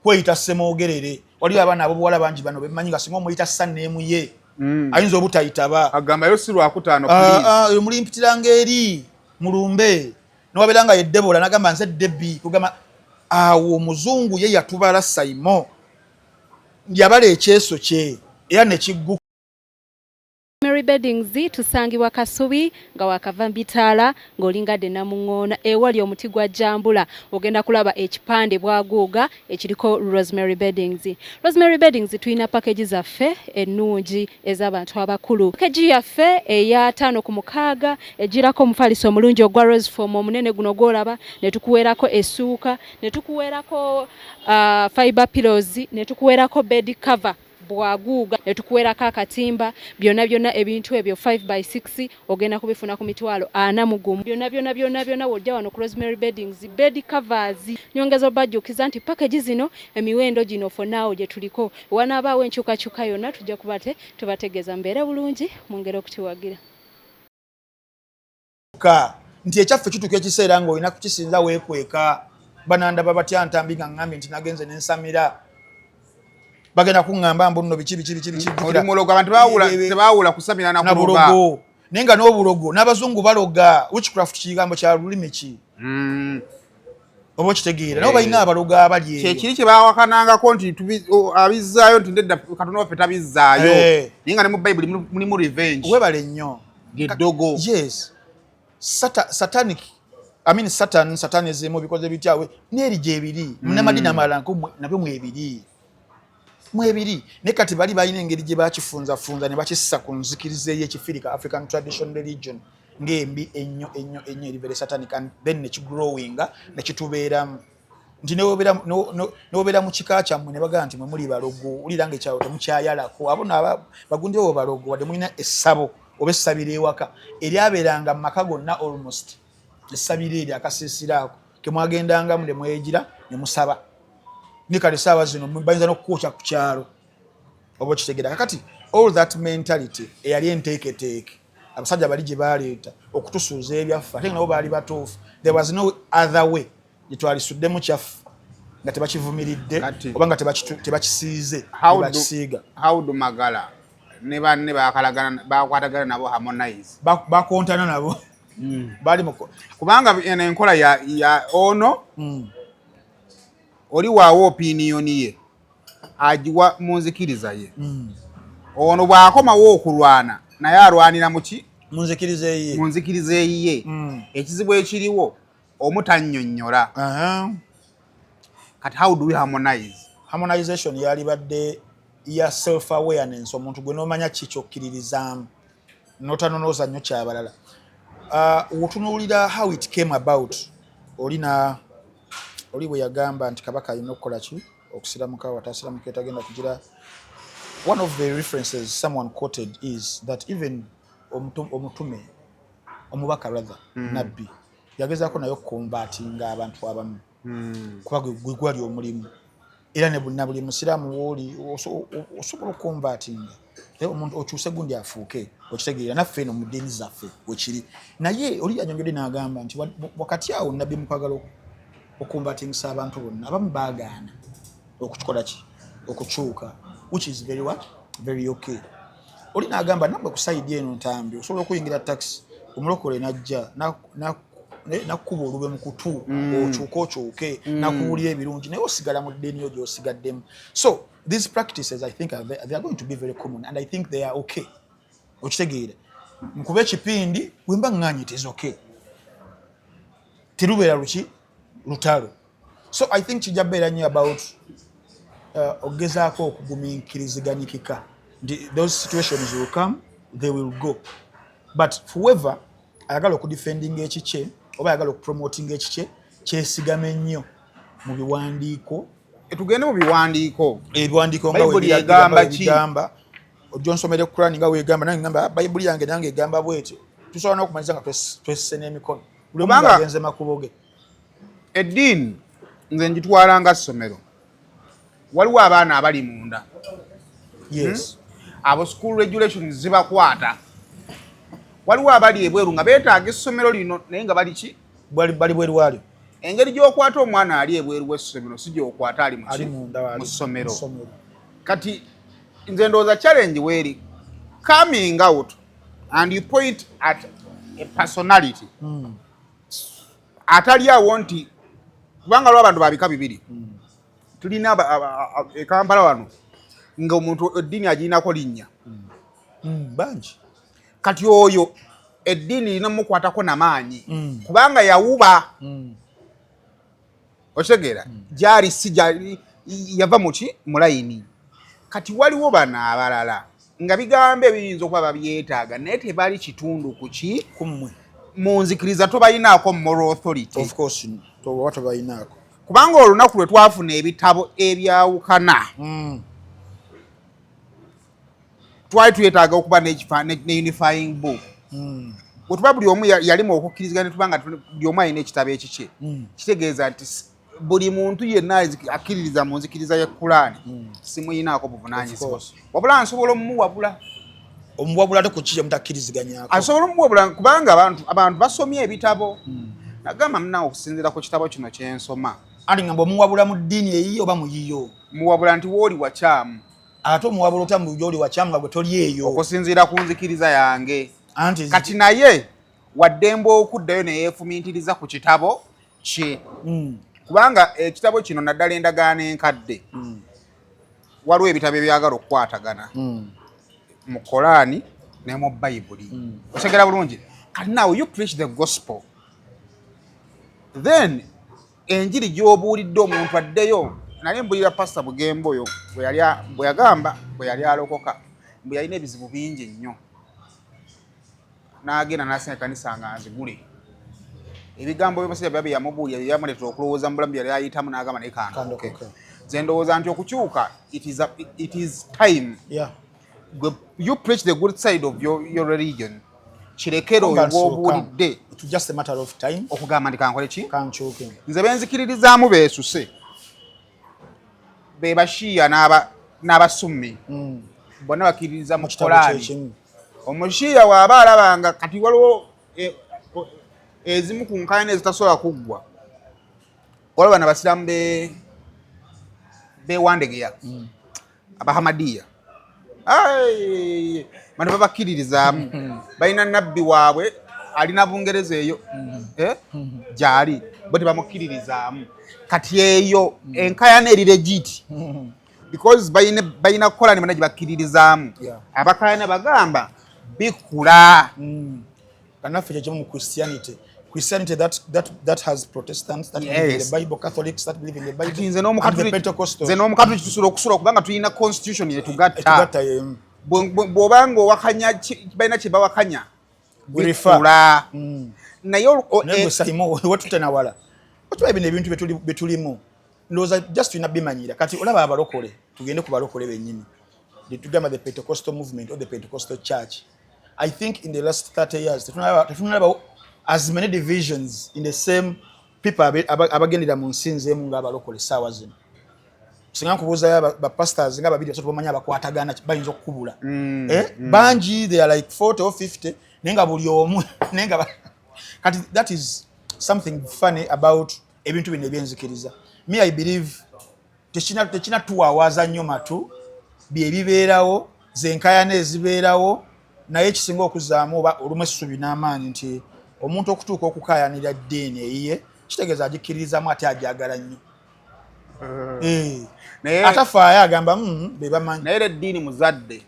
kweyita Ssemwogerere. Waliwo abaana abobuwala bangi bano bemanyi nga singa omuyita surname ye ayinza obutayitaba. Agambayo si Lwakutaano. Ah, ah, mulimpitiranga eri mulumbe, nowabeera nga ye Debola nagamba nze Debi. Kugamba awo omuzungu ye yatubala saimo, yabala ekyeso kye era nekiggu. Mary Beddings tusangibwa Kasubi nga wakava Mbitaala, ng'olingadde Namuŋŋoona, ewali omuti gwa jambula, ogenda kulaba ekipande bwaguuga ekiriko Rosemary Beddings. Rosemary Beddings tulina package zaffe ennungi ez'abantu abakulu. Package yaffe eya 5 ku 6 egirako omufaliso omulungi ogwa rose foam omunene guno gw'olaba, ne tukuweerako essuuka, ne tukuweerako fiber pillows, ne tukuweerako bed cover. Bwaguuga ne tukuwerako akatimba. Byonna byonna ebintu ebyo 5 by 6 ogenda kubifuna ku 41,000. Byonna byonna byonna byonna wojja wano ku Rosemary Beddings, bed covers. Nyongeza obajjukiza nti package zino, emiwendo gino for now gye tuliko, wanaabaawo enkyukakyuka yonna tujja kuba te tubategeeza. Mbeere bulungi, mwongere okutuwagira. Ka nti ekyaffe kituuka ekiseera ng'olina kukisinza weekweka. Banandaba batya Ntambi nga ŋŋambye nti nagenze nensamira? Bagenda kuŋŋamba mbu nno biki biki biki biki. Oli mulogo. Abantu tebaawula kusamira na na kuloga. Bulogo, naye nga n'obulogo n'abazungu baloga. Witchcraft kigambo kya lulimi ki? Oba okitegeera, nabo balina abalogo abali eyo. Kyekiri kye bawakanangako nti abizzaayo nti nedda, Katonda waffe tabizzaayo. Naye nga ne mu Bayibuli mulimu revenge. Webale nnyo. Geddogo. Yes, satanic, I mean satan, satanism bikoze bityawe n'eri gyebiri n'amadini amalala nko nabyo mwebiri, mwebiri. Naye kati bali balina engeri gye bakifunzafunza ne bakissa ku nzikiriza ey'ekifirika, African tradition religion, ng'embi ennyo ennyo ennyo, eri very satanic, and then nekigrowinga nekitubeeramu nti newobeera mu kika kyammwe ne bagamba nti mwe muli balogo, wulira nga ekyalo temukyayalako, abo no bagundi bo balogo, wadde mulina essabo oba essabiro ewaka eryabeeranga mu maka gonna almost, essabiro eryo akasiisira ako kemwagendangamu ne mwegira ne musaba. Ne kale saawa zino bayinza n'okukwokya ku kyalo, oba okitegeera. Kakati all that mentality eyali enteeketeeke abasajja bali gye baleeta okutusuuza ebyaffe, ate nga nabo baali batuufu. There was no other way gyetwalisuddemu kyaffe nga tebakivumiridde oba nga tebakisiize, bakisiiga. Haudu Magala ne banne bakwatagana nabo Harmonize. Bakontana nabo. Bali mu Kubanga eno enkola ya ono oli waawo opinion ye agiwa mu nzikiriza ye. Ono bw'akomawo okulwana naye alwanira muki? Mu nzikiriza eyiye. Mu nzikiriza eyiye. Ekizibu ekiriwo, omu tannyonnyola. Kati how do we harmonize? Harmonization yalibadde ya self awareness, omuntu gwe n'omanya ki kyokkiririzaamu, notanonooza nnyo kyabalala. Otunuulira how it came about, olina oli bwe yagamba nti kabaka alina okukola ki, okusiramuka watasiramuka etagenda kugira. One of the references someone quoted is that even omutume, omubaka rather, nabbi yagezaako naye okuconvertinga abantu abamu, kuba gwe gwali omulimu. Era ne na buli musiraamu wooli osobola okuconvertinga omuntu okyuse gundi afuuke, okitegeera. Naffe eno mu ddiini zaffe wekiri, naye oli yanyongedde n'agamba nti wakati awo nabbi mu kwagala okuconvertingisa abantu bonna, abamu baagaana okukikola ki, okukyuka, which is very what, very okay. Oli n'agamba nammwe ku side eno, Ntambi, osobola okuyingira taxi, omulokole najja nakkuba olube mu kutu, okyuke okyuke, nakuwulira ebirungi, naye osigala mu ddiini yo gy'osigaddemu. So these practices, I think they are going to be very common and I think they are okay. Okitegeera, nkuba ekipindi wemba ŋŋanye, it is okay, terubeera luki lutalo. So I think kijja beera nnyo about okugezaako okugumiikiriziganyikika nti those situations will come, they will go, but whoever ayagala okudefendinga ekikye oba ayagala okupromotinga ekikye, kyesigame nnyo mu biwandiiko. Tugende mu biwandiiko. Ebiwandiiko nga Bayibuli webiragira, egamba nga ki? webigamba. Ojja onsomere Kurani nga wegamba, nange ngamba, "Ah, Bayibuli yange nange egamba bwetyo." Tusobola n'okumaliza nga twesse n'emikono, buli omu ng'agenze makubo ge. Eddiini nze ngitwala nga ssomero. Waliwo abaana abali munda. Abo school regulations zibakwata. Waliwo abali ebweru nga beetaaga essomero lino, naye nga bali ki? Bali bweru waalyo. Engeri gy'okwata omwana ali ebweru w'essomero si gy'okwata ali ali munda mu ssomero. Mu ssomero. Kati nze ndowooza challenge weeri coming out and you point at a personality atali awo, nti kubanga lwa abantu babika bibiri. Tulina e Kampala wano nga omuntu eddiini agirinako linnya. Bangi. Kati oyo eddiini erina mukwatako namaanyi kubanga yawuba. Okitegeera, gyali si gyali, yava muki, mu layini. Kati waliwo bano abalala nga bigambo ebiyinza okuba babyetaaga, naye tebali kitundu ku ki? Kummwe. Mu nzikiriza tobalinaako moral authority. Of course, toba tobalinaako. Kubanga olunaku lwe twafuna ebitabo ebyawukana, Twali twetaaga okuba ne unifying book. Bwe tuba buli omu yalimu okukkiriziganya, ne tuba nga buli omu alina ekitabo ekikye, kitegeeza nti buli muntu yenna akkiririza mu nzikiriza ya Kulaani simuyinaako buvunaanyizibwa, wabula nsobola omumuwabula. Omuwabula ate ku ki mutakkiriziganyako? Asobola omuwabula kubanga abantu basomye ebitabo. Nagamba, munawe, okusinziira ku kitabo kino kyensoma. Anti ngamba, omuwabula mu ddiini eyiyo oba mu yiyo? Muwabula nti wooli wakyamu. Ate omuwabula otya mu gyoli wakyamu nga gwe toli eyo? Okusinziira ku nzikiriza yange. Anti Kati naye waddembe okuddayo neyeefumintiriza ku kitabo kye, kubanga ekitabo kino, naddala Endagaano Enkadde, waliwo ebitabo ebyagala okukwatagana mu Koraani ne mu Bayibuli. Otegera bulungi? Kati now you preach the gospel, then enjiri gy'obuulidde omuntu addeyo. Nali mbulira Pasita Bugembe oyo bwe yagamba bwe yali alokoka, bwe yalina ebizibu bingi nnyo, n'agenda n'asinga ekkanisa nga nzigule. Ebigambo by'omusajja biba bye yamubuulira bye byamuleetera okulowooza mu bulamu bye yali ayitamu, n'agamba, naye kandokoke. Nze ndowooza nti okukyuka, it is time. You preach the good side of your religion, kirekere oyo gw'obuulidde okugamba nti kankole ki, nze benzikiririzaamu beesuse be Bashiya n'Abasummi, bonna bakkiririza mu Koraani. Omushiya waaba alabanga kati waliwo ezimu ku nkaayana ezitasobola kuggwa, waliwo bano Abasiraamu bewandegeya, Abahamadiya, bano babakkiririzaamu, balina nabbi waabwe alina Bungereza eyo, eh? Gyali bo tebamukkiririzaamu. Kati eyo enkayana eri legit because balina kukola ne bonna gye bakkiririzaamu. Abakayana bagamba bikula. Kanaffe kyekimu mu Christianity. Christianity that has Protestants that believe in the Bible, Catholics that believe in the Bible, nze n'Omukatoliki tusobola okusula kubanga tulina constitution yetugatta. Bw'obanga owakanya, balina kye bawakanya, bikula. Naye wetutenawala otuba bino ebintu byetulimu, ndowooza just tulina bimanyira. Kati olaba abalokole, tugende ku balokole bennyini, tugamba the Pentecostal movement or the Pentecostal church. I think in the last 30 years tetunalaba as many divisions in the same people abagendera mu nsinzi emu ng'abalokole essaawa zino. Singa nkubuuzayo bapastors nga babiri, basatu bamanyi abakwatagana, bayinza okukubula. Eh? Bangi, they are like 40 or 50, naye nga buli omu, naye nga kati that is something funny about ebintu bino ebyenzikiriza. Me, I believe tekina tuwawaaza nnyo matu byebibeerawo, zenkayana ezibeerawo, naye ekisinga okuzaamu oba olumu essubi n'amaanyi nti omuntu okutuuka okukaayanira ddiini eyiye kitegeeza agikkiririzaamu ate agyagala nnyo. Eh. Atafaayo agamba, be bamanyi." Naye era eddiini muzadde,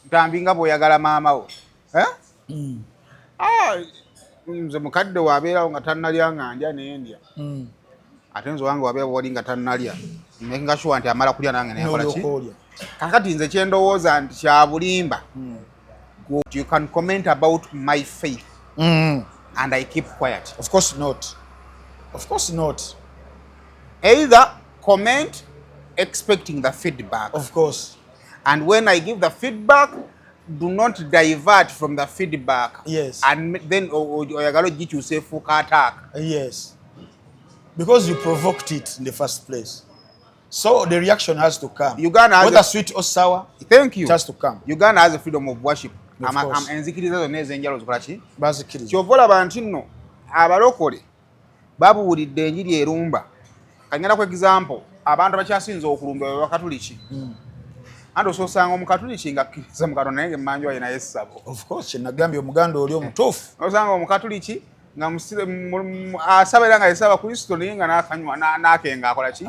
Ntambi, nga bw'oyagala maama wo, eh? Ah, nze mukadde waabeerawo nga tannalya nga ndya nendya. Ate nze wange wabeera wali nga tannalya, makinga sure nti amala kulya nange nekola ki. Kakati nze kyendowooza nti kyabulimba. You can comment about my faith and I keep quiet? Of course not, of course not. Either comment expecting the feedback. Of course. And when I give the feedback, do not divert from the feedback. And then oyagala ogikyusa efuuka attack. Yes, because you provoked it in the first place, so the reaction has to come. Uganda has whether sweet or sour. Thank you. It has to come. Uganda has a freedom of worship. Enzikiriza zonna ez'enjawulo zikola ki? Bazikiriza. Kyova olaba nti nno abalokole babuulidde enjiri erumba. Kanyala ku example, abantu abakyasinza okulumba be Bakatuliki. Anti ososanga Omukatuliki nga akkiriza mu Katonda, naye ngaemmanju alinayo essabo. Of course, kyenagambye Omuganda oli omutuufu. Osanga Omukatuliki nga asaba era nga yesaba Kristo, naye nga nakanywa nakenga akola ki.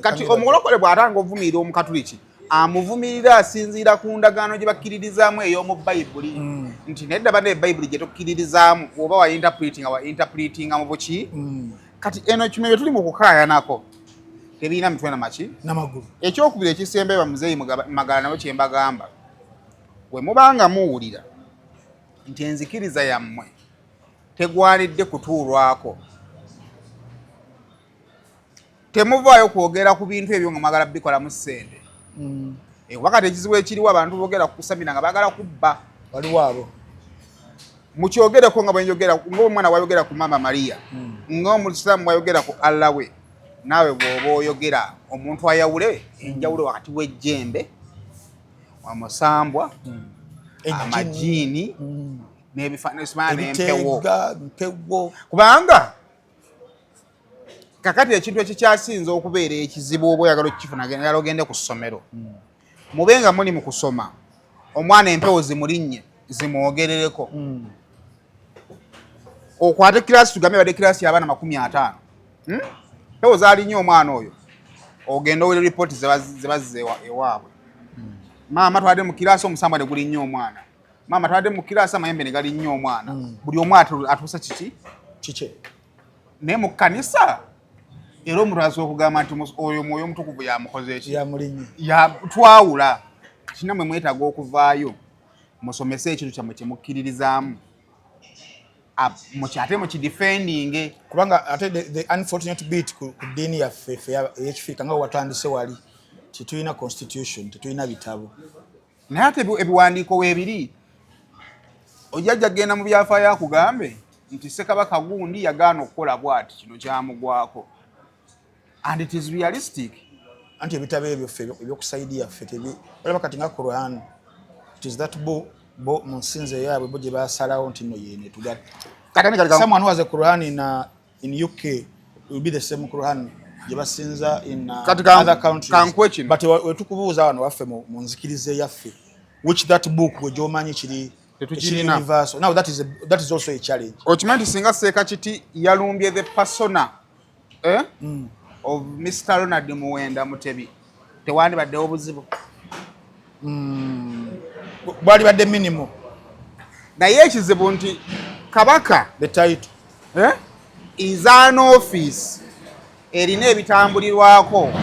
Kati omulokole bw'atanga ovumirira Omukatuliki, amuvumirira asinziira ku ndagaano gye bakkiririzaamu ey'omu Bayibuli, nti nedda bana, Bayibuli gye tukkiririzaamu oba wa interpretinga, wa interpretinga mu buki. Kati eno kino bye tuli mu kukaayanako tebirina mitwe namaki. Namagulu. Ekyokubiri ekisembayo, bamuzeeyi Magala nabo kyembagamba, bwe mubanga muwulira nti enzikiriza yammwe tegwanidde kutuulwako, temuvaayo kwogera ku bintu ebyo nga mwagala bikolamu ssente. Eh, wakati ekizibu ekiriwo, abantu boogera ku Samira nga baagala kubba. Waliwo abo. Mukyogereko nga bwenjogera, ngaomwana wayogera ku Maama Maria, ngaomusiraamu wayogera ku Allah we, naawe bw'oba oyogera omuntu ayawule enjawulo wakati w'ejjembe, omusambwa, amajiini n'ebifaananyi n'empewo. Ebiteega, mpewo. Kubanga kakati ekintu ekikyasinze okubeera ekizibu, oba oyagala okukifuna, oyagala ogende ku ssomero, mube nga muli mu kusoma, omwana empewo zimulinnye zimwogerereko, okwate kirasi, tugambe badde kirasi y'abaana 50, Mpewo zaalinnye omwana oyo, ogenda owulira ripooti zebazza ewaabwe: "Maama, twadde mu kirasi, omusambwa ne gulinnye omwana. Maama, twadde mu kirasi, amayembe ne galinnye omwana." Buli omu atuusa kiki? Kike. Naye mu kkanisa era omuntu asobola okugamba nti oyo Mwoyo Omutukuvu yamukoze eki? Yamulinnye. Ya twawula. Kati nammwe mwetaaga okuvaayo musomese ekintu kyammwe kyemukkiririzaamu, ate mukidefendinge. Kubanga ate the unfortunate bit ku ddiini yaffe ffe ey'ekifirika, nga watandise wali, tetulina constitution, tetulina bitabo. Naye ate ebiwandiiko weebiri. Ojjajja genda mu byafaayo akugambe nti Ssekabaka gundi yagaana okukola bwati, kino kyamugwako, and it is realistic. Anti ebitabo ebyo ffe ebyokusaidi yaffe tebi. Olaba kati nga Quran, it is that bo mu nsinza yaabwe bo gye basalawo nti no yene tugatta. Someone who has a Quran in UK will be the same Quran gye basinza in Kati other countries. Kankuwe kino. But wetukubuuza wano waffe mu nzikiriza eyaffe, which that book gwe gy'omanyi kiri Tetukirina. ekiri universal. Now that is also a challenge. Okimanyi nti singa Seeka Kiti yalumbye the persona, eh, of Mr Ronald Muwenda Mutebi, tewandibaddewo obuzibu? Bwali badde minimum. Naye ekizibu nti kabaka, The title, eh, is an office erina ebitambulirwako.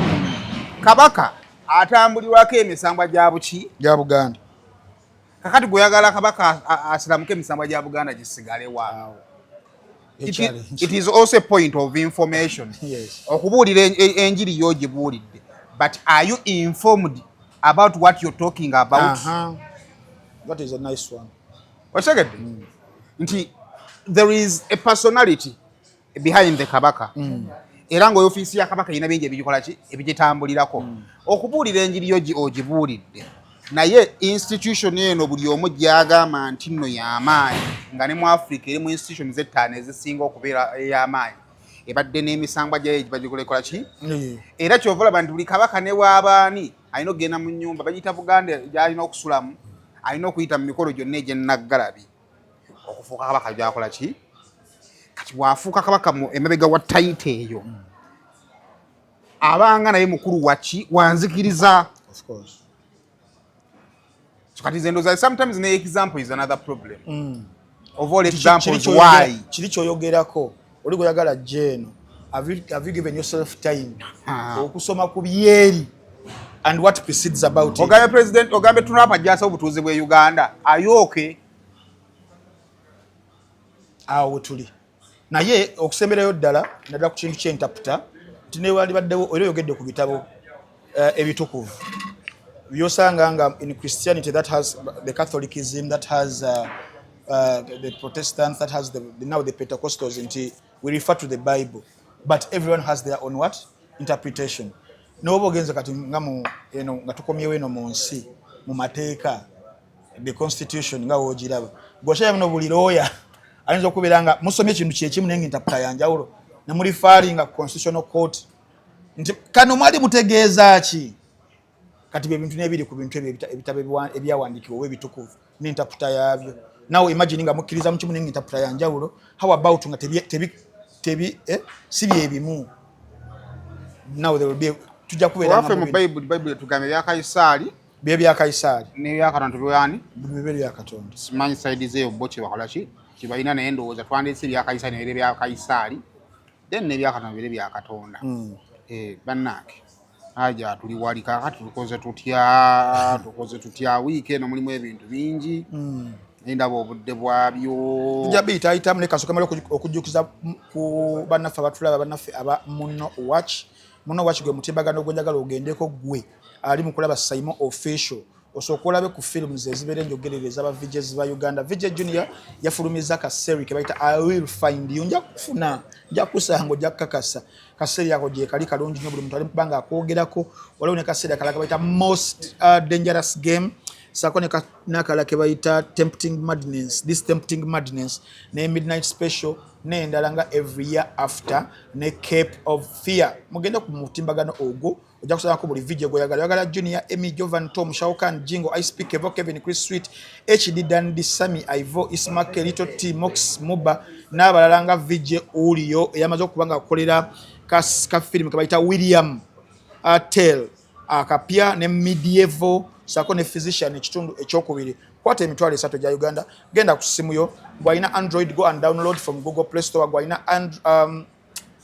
Kabaka atambulirwako emisambwa gya buki? Gya Buganda. Kakati gweyagala kabaka asiramuke, emisambwa gya Buganda gisigalewa? A challenge. It is also a point of information. Okubuulira enjiri yogibuulidde, but are you informed about what you're talking about? That is a nice one. Okitegedde nti there is a personality behind the kabaka, era nga ofiisi ya kabaka erina bingi ebigikola ki, ebigitambulirako. Okubuulira enjiri yo ogibuulidde, naye institution eno buli omu gyagamba nti nno y'amaanyi, nga ne mu Africa eri mu institutions ettaano ezisinga okubeera ey'amaanyi, ebadde n'emisambwa gyayo gibagikolekola ki. Era kyova olaba nti buli kabaka ne bw'abaani alina okugenda mu nnyumba bagiyita Buganda gy'alina okusulamu, alina okuyita mu mikolo gyonna egy'ennaggalabi okufuuka kabaka gyakola ki. Kati bw'afuuka kabaka mu emabega wa title eyo, abanga naye mukulu waki? Wanzikiriza. Of course. So kati nze ndowooza sometimes ne example is another problem of all examples. Why? Kiri kyoyogerako, oli gweyagala jeno, have you given yourself time okusoma ku byeri and what precedes about it? Ogambe president, ogambe Trump ajjasa obutuuze bwe Uganda ayooke. Awo wetuli. Naye okusemberayo ddala naddala ku kintu kyentaputa, nti newandibaddewo era oyogedde ku bitabo ebitukuvu byosanga nga in Christianity that has the Catholicism, that has the Protestants, that has now the Pentecostals, nti we refer to the Bible, but everyone has their own what? Interpretation. Noba ogenze kati nga mu eno nga tukomyewo eno mu nsi mu mateeka, the constitution nga woogiraba gwokyaya buno, buli looya ayinza okubeera nga musomye ekintu kyekimu naye nga interpretation yanjawulo, nemulifaalinga constitutional court nti kano mwali mutegeeza ki. Kati bye bintu n'ebiri ku bintu ebyo ebitabo ebyawandiikibwa oba ebitukuvu n'entaputa yaabyo. Nawe imagine nga mukkiriza mu kimu naye nga entaputa yanjawulo. How about nga tebi, si byebimu? Now there will be, tujja kubeera waffe mu Bayibuli, Bayibuli etugamba ebya Kayisaali bye bya Kayisaali, n'ebya Katonda tubiwani? Bibe bya Katonda. Simanyi side zeeyo bo kyebakola ki kyebalina, naye ndowooza twandiise ebya Kayisaali nebire bya Kayisaali, then n'ebya Katonda bire bya Katonda. Bannange, aja tuli wali kaakati tukoze tutya? Tukoze tutya? Wiiki eno mulimu ebintu bingi, naye ndaba obudde bwabyo. Tujja biyitaayitamu, naye kasooka male okujjukiza ku bannaffe abatulaba, bannaffe aba Muno Watch. Muno Watch gwe mutimbagano gwenjagala ogendeko gwe ali mu kulaba Saimo Official, osooka olabe ku films ezibeera enjogerere ez'aba VJs ba Uganda. VJ Junior yafulumizza ka series ke bayita I Will Find You, nja kufuna, nja kusanga, ojja kukakasa. Ka series ako gye kali kalungi nnyo, buli muntu ali mukubanga akwogerako. Waliwo ne ka series akalala ke bayita Most Dangerous Game, saako n'akalala ke bayita Tempting Madness, This Tempting Madness, ne Midnight Special, n'endala nga Every Year After ne Cape of Fear. Mugende ku mutimbagano ogwo, ojja kusangako buli video gweoyagala. Oyagala Junior, Emmy, Jovan, Tom, Shaukan, Jingo, Ice Kevo, Kevin, Chris Sweet, HD, Dandy, Sami, Ivo, Ismak, Little T, Mox, Muba n'abalala nga VJ Ulio eyamaze okuba nga akolera ka firimu ke bayita William Tell akapya ne Medieval, saako ne Physician ekitundu ekyokubiri. Kwata 30,000 egya Uganda, genda ku ssimu yo. Gwalina Android, go and download from Google Play Store. Gwalina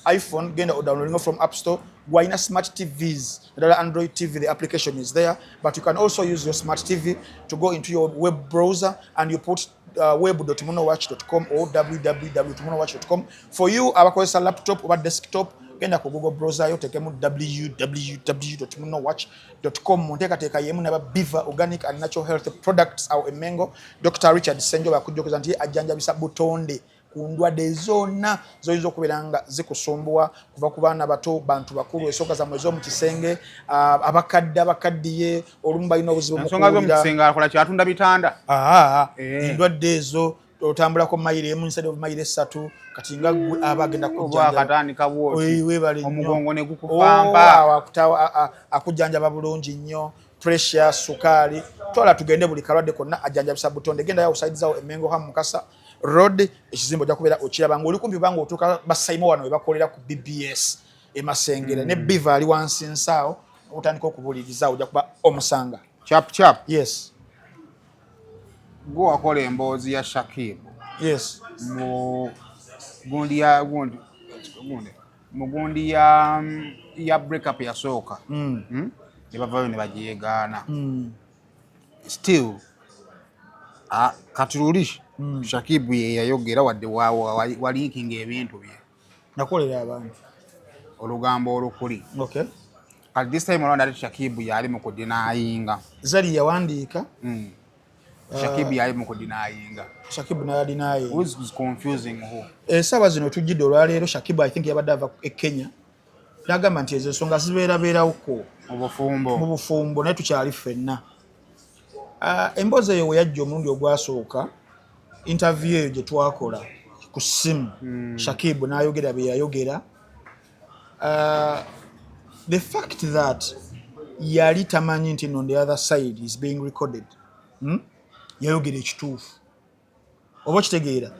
iPhone, genda odownloading from App Store. Gwalina smart TVs, naddala Android TV, the application is there, but you can also use your smart TV to go into your web browser and you put web.munowatch.com or www.munowatch.com. For you abakozesa laptop oba desktop, genda ku Google browser yo, tekemu www.munowatch.com. Mu nteekateeka yemu naba Biva Organic and Natural Health Products awo Emengo, Dr Richard Senjoba akujjukiza nti ye ajjanjabisa butonde ku ndwadde zonna zoyinza okubeera nga zikusumbuwa, kuva ku baana bato, bantu bakulu, ensonga zammwe ez'omu kisenge, abakadde abakaddiye olumu balina obuzibu mu ensonga kuwulira. Z'omu akola kyatunda bitanda. Endwadde ezo, otambulako mayiro emu instead of mayiro 3, kati nga gwe aba agenda oba kujjanjaba. Akatandika bwoti. Weebale nnyo. Omugongo ne Oh, gukupampa. Awo akujjanjaba bulungi nnyo. Pressure, sukaali, twala tugende, buli kalwadde konna ajjanjabisa butonde. Genda yawo side zawo Emengo ha Mukasa Road, ekizimbe ojja kubeera okiraba ng'oli kumpi, obanga otuuka Basaimo wano we bakolera ku BBS emasengere ne Biva ali wansi nsaawo, otandika okubuuliriza, ojja kuba omusanga. Chap chap. Yes. Gwe wakola emboozi ya Shakibu mu gundi ya gundi gundi mu gundi ya breakup yasooka. Ne bavayo ne bagyegaana. Still kati luli Shakibu ye yayogera, wadde waliikinga ebintu bye. Nakolera abantu. Olugambo olukuli. Okay. Kati this time around ate Shakibu yali mu kudenyinga. Zali yawandiika. Shakibu yali mu kudenyinga. Shakibu nayadinaye. Who is confusing who? Essaawa zino tujjidde olwaleero, Shakibu I think yabadde ava e Kenya, n'agamba nti ezo ensonga zibeerabeerawoko mu bufumbo. Mu bufumbo, naye tukyali ffenna. Emboozi eyo we yajja omulundi ogwasooka, interview eyo gye twakola ku ssimu, Shakibu n'ayogera bye yayogera. The fact that yali tamanyi nti on the other side is being recorded, Yayogera ekituufu, oba okitegeera?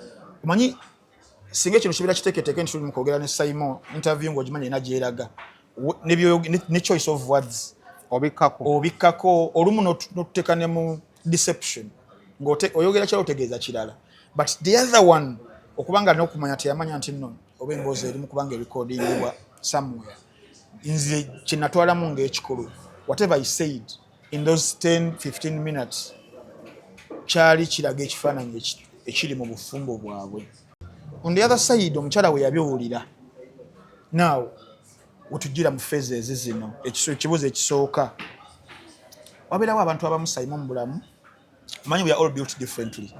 Omanyi singa ekintu kibeera kiteeketeeke nti tuli mu kwogera ne Simon, interview ng'ogimanyi erina gyeraga, ne choice of words obikkako. Obikkako olumu n'otuteeka ne mu deception ng'oyogera kirala otegeeza kirala. But the other one, okubanga n'okumanya teyamanya nti nno oba emboozi erimu kubanga erecordingibwa somewhere, nze kyenatwalamu ng'ekikulu, whatever I said in those 10 15 minutes kyali kiraga ekifaananyi ekiri mu bufumbo bwabwe. On the other side, omukyala we yabiwulira. Now wetujjira mu phases zino, ekibuuzo ekisooka, wabeerawo abantu abamu, Saimo, mu bulamu, omanyi we are all built differently.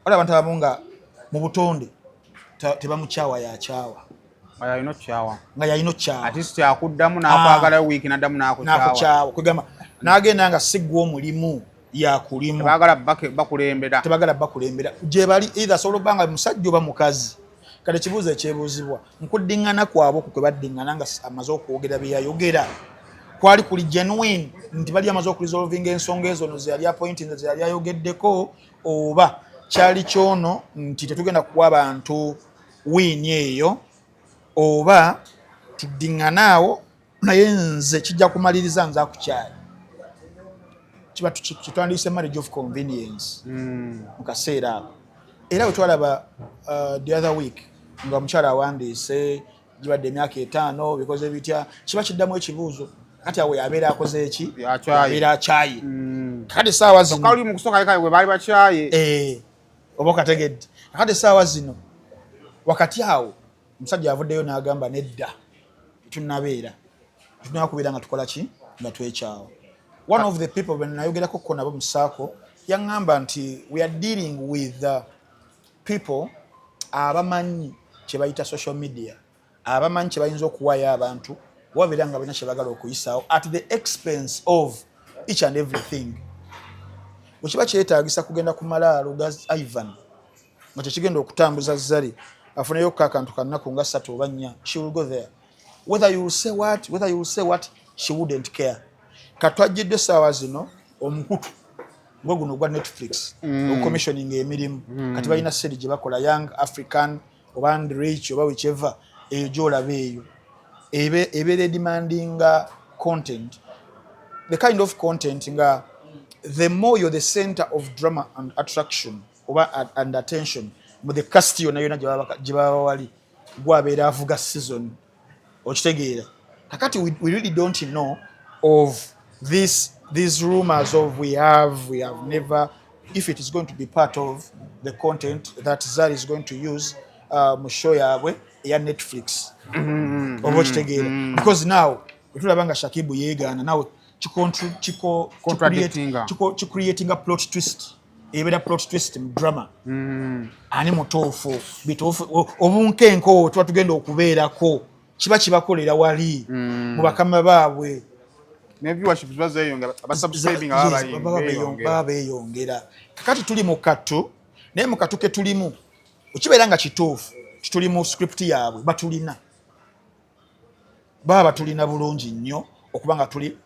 Waliwo abantu abamu nga mu butonde tebamukyawa, yakyawa. Nga yalina okukyawa. Nga yalina okukyawa. Ate si kyakuddamu n'akwagalayo wiiki n'addamu n'akukyawa. N'akukyawa, kwegamba n'agenda nga si gwe omulimu, yakulimu. Tebaagala bakulembera. Tebagala bakulembera gye bali, either asobola okuba nga musajja oba mukazi. Kati ekibuuzo ekyebuuzibwa, nkuddiŋŋana kwabwe okwo kwe baddiŋŋana nga amaze okwogera bye yayogera, kwali kuli genuine nti bali amaze okuresolvinga ensonga ezo no ze yali appointinze, ze yali ayogeddeko, oba kyali kyono nti tetugenda kuwa bantu wiini eyo, oba tuddiŋŋane awo, naye nze kijja kumaliriza nze akukyayi? Kiba kitwandiise marriage of convenience mu kaseera ako. Era bwe twalaba the other week nga omukyala awandiise, gibadde emyaka 5, bikoze bitya, kiba kiddamu ekibuuzo. Kati awo yabeera akoze eki? Akyaye. Yabeera akyaye. Kati essaawa zino kali mu kusooka kale bwe baali bakyaye. Eh, oba okategedde? Kati essaawa zino wakati awo omusajja avuddeyo n'agamba nedda, tetunnabeera. Tulina kubeera nga tukola ki, nga twekyawa. One of the people bwe nayogerako ko nabo mu saako yaŋŋamba nti we are dealing with people abamanyi kye bayita social media, abamanyi kye bayinza okuwaayo abantu wabeera nga balina kye bagala okuyisaawo at the expense of each and everything. Bwe kiba kyetaagisa kugenda ku malaalo ga Ivan nga kyekigenda okutambuza Zari afuneyo ko akantu kannaku nga 3 oba 4, she will go there whether you will say what, whether you will say what, she wouldn't care. Katwajjidde essaawa zino omukutu gwe guno ogwa Netflix okucommissioning emirimu. Kati balina seri gye bakola, Young African oba Rich oba whichever, eyo gyolaba eyo ebeera edemandinga content, the kind of content nga the more you're the center of drama and attraction oba and attention mu the cast yonna yonna gye baba wali, gwabeera avuga season, okitegeera? Kakati we really don't know of these rumors of we have never, if it is going to be part of the content that Zari is going to use mu show yaabwe eya Netflix, oba okitegeera? Because now wetulaba nga Shakibu yeegaana, nawe Contradictinga. Kicreatinga plot twist, ebeera plot twist mu drama. Ani mutuufu? Bituufu obunkenke obwo tuba tugenda okubeerako kiba kibakolera wali mu bakama baabwe. Ne viewership ziba zeeyongera, abasubscribing baba Yes, baba beeyongera. Baba beeyongera. Kakati tuli mu kattu, naye mu kattu ke tulimu okibeera nga kituufu tituli mu script yaabwe, batulina, baba batulina bulungi nnyo okuba nga tuli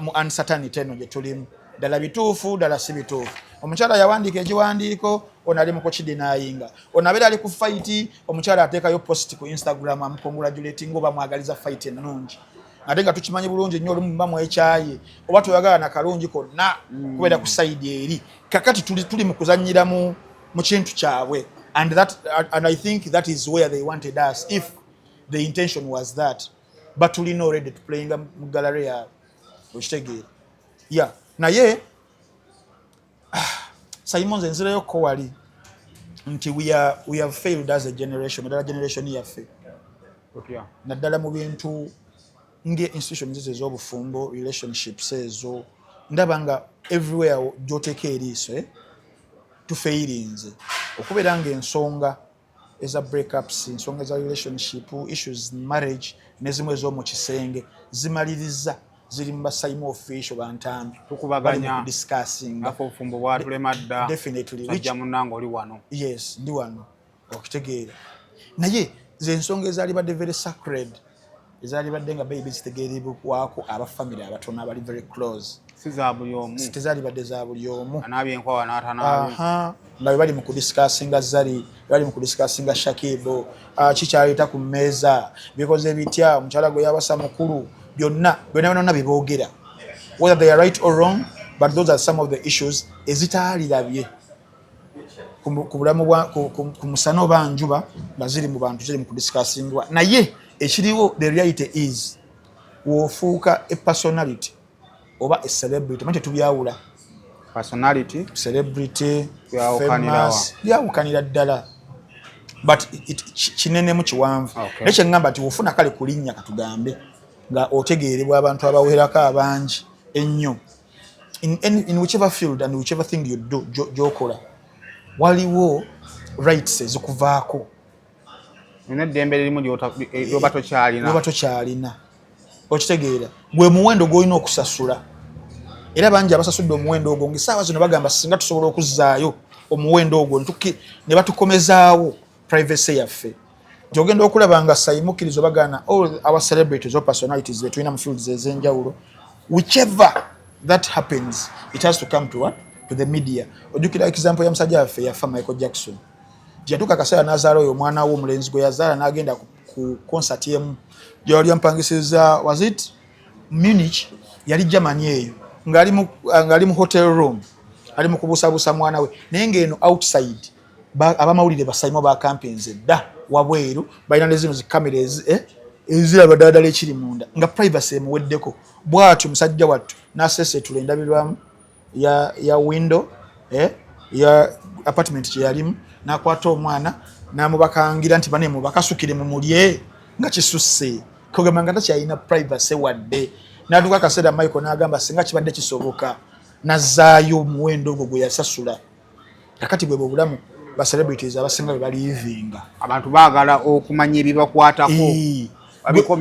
mu uncertainty eno gye tulimu. Ddala bituufu, ddala si bituufu? Omukyala yawandiika ekiwandiiko, ono ali mu kukidenyinga, ono abeera ali ku fight. Omukyala ateekayo post ku Instagram amucongratulating oba mwagaliza fight ennungi, ate nga tukimanyi bulungi nnyo olumu muba mwekyaye oba toyagala na kalungi konna kubeera ku side eri. Kakati tuli mu kuzannyira mu kintu kyabwe, and I think that is where they wanted us. If the intention was that, batulina already tuplayinga mu gallery yaabwe, okitegeera? Ya, naye Simon, nze nzirayokko wali nti we have failed as a generation, naddala generation yaffe. Otya? Naddala mu bintu nge institutions ezo ez'obufumbo, relationships ezo, ndaba nga everywhere gy'oteeka eriiso, tufailinze okubeera nga ensonga eza breakups, ensonga eza relationship issues, marriage nezimu ez'omu kisenge zimaliriza ziri mu basayimu official bantambi. Tukubaganya. Discussinga. Afe obufumbo bwatulema dda. Definitely. Sajja munnange oli wano. Yes, ndi wano, okitegeera? Naye ze ensonga ezaali badde very sacred, ezaali badde nga baby zitegeerebwako abafamily abatono abali very close. Si za buli omu. Tezaali badde za buli omu. Anaabye enkwawa n'atanaabe. Aha, nga bwe bali mu kudiscussinga Zari, bwe bali mu kudiscussinga Shakibo, kikyaleeta ku mmeeza, bikoze bitya, omukyala gwe yabasa mukulu, byonna byonna byonna biboogera, whether they are right or wrong, but those are some of the issues ezitaalirabye ku bulamu bwa ku musana oba njuba nga ziri mu bantu, ziri mu kudiscussingwa. Naye ekiriwo, the reality is, w'ofuuka a personality oba a celebrity, manyi tetubyawula. Personality. Celebrity. Byawukanira wa? Famous, byawukanira ddala, but kinenemu kiwanvu. Naye kyeŋŋamba nti wofuna kale kulinnya, katugambe nga otegeerebwa abantu abawerako abangi ennyo in whichever field and whichever thing you do, gy'okola, waliwo rights ezikuvaako. Olina eddembe erimu lyoba tokyalina. Lyoba tokyalina, okitegeera? Gwe muwendo gw'olina okusasula, era bangi abasasudde omuwendo ogwo ngaessaawa zino bagamba singa tusobola okuzzaayo omuwendo ogwo ne batukomezaawo privacy yaffe. Nti ogenda okulaba nga sayimukkirizo bagaana all our celebrities or personalities betulina mu fields ez'enjawulo, whichever that happens, it has to come to what? To the media. Ojjukira example ya musajja waffe yafa, Michael Jackson, yatuuka akaseera n'azaala oyo omwana we omulenzi gwe yazaala, n'agenda ku concert emu gyewali ampangisiza, was it Munich, yali Germany eyo, ng'ali mu hotel room ali mu kubuusabuusa mwana we, naye ng'eno outside abamawulire basayimo bakampinze dda wabweru, balina ne zino zikamera eziraba ddala ddala ekiri munda, nga privacy emuweddeko. Bw'atyo musajja wattu n'aseeseetula endabirwamu ya window ya apartment kye yalimu, n'akwata omwana n'amubakangira nti bane mubakasukire mumulye nga kisusse. Kugamba nga takyalina privacy wadde. N'atuuka akaseera Michael n'agamba singa kibadde kisoboka nazzaayo omuwendo ogwo gwe yasasula. Kakati bwe obulamu ba celebrities abasinga bwe balivinga. Abantu baagala okumanya ebibakwatako.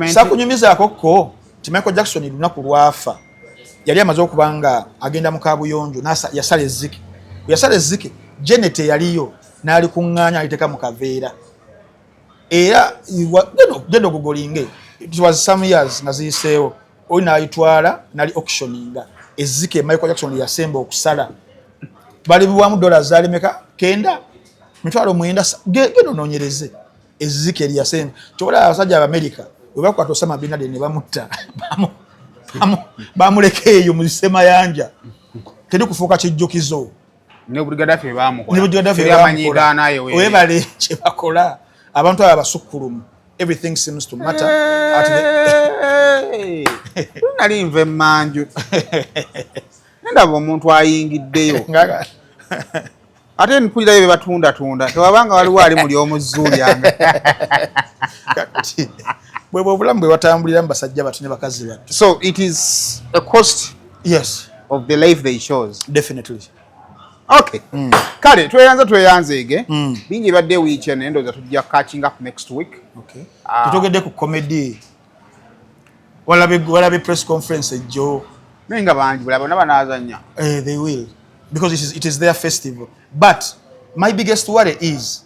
Sakunyumizaako ko nti Michael Jackson lunaku lwafa yali amaze okuba nga agenda mu kabuyonjo, yasala ezzike. Yasala ezzike, Janet eyaliyo n'alikuŋŋaanya aliteeka mu kaveera. Era genda ogugolinge, it was some years nga ziyiseewo, oli n'alitwala nali auctioninga ezzike Michael Jackson yasemba okusala, balibiwamu dola zalimeka 990,000. Genda onoonyereze ezzike eryasemba. Kyobola abasajja Abamerika bwe bakwata Osama bin Laden ne bamutta, bamuleka eyo mu semayanja, teri kufuuka kijjukizo. Ne Gaddafi bamukola. Ne Gaddafi bamukola. Webale kyebakola abantu abo abasukkulumu. Everything seems to matter at the Nali nva emmanju nendaba omuntu ayingiddeyo, ate mpulirayo bye batundatunda, tewabanga waliwo ali muli omuzuulyanga. Kati bwe obulamu bwe batambulira mu basajja batu ne bakazi batu. So it is a cost yes of the life they chose. Definitely. Okay. Kale tweyanza, tweyanzeege. Bingi ebadde wiiki eno, endowooza tujja catching up next week. Okay. Tutogedde ku comedy, walabe press conference ejjo. Naye nga bangi bula bonna banaazannya. Eh, they will, because it is their festival. But my biggest worry is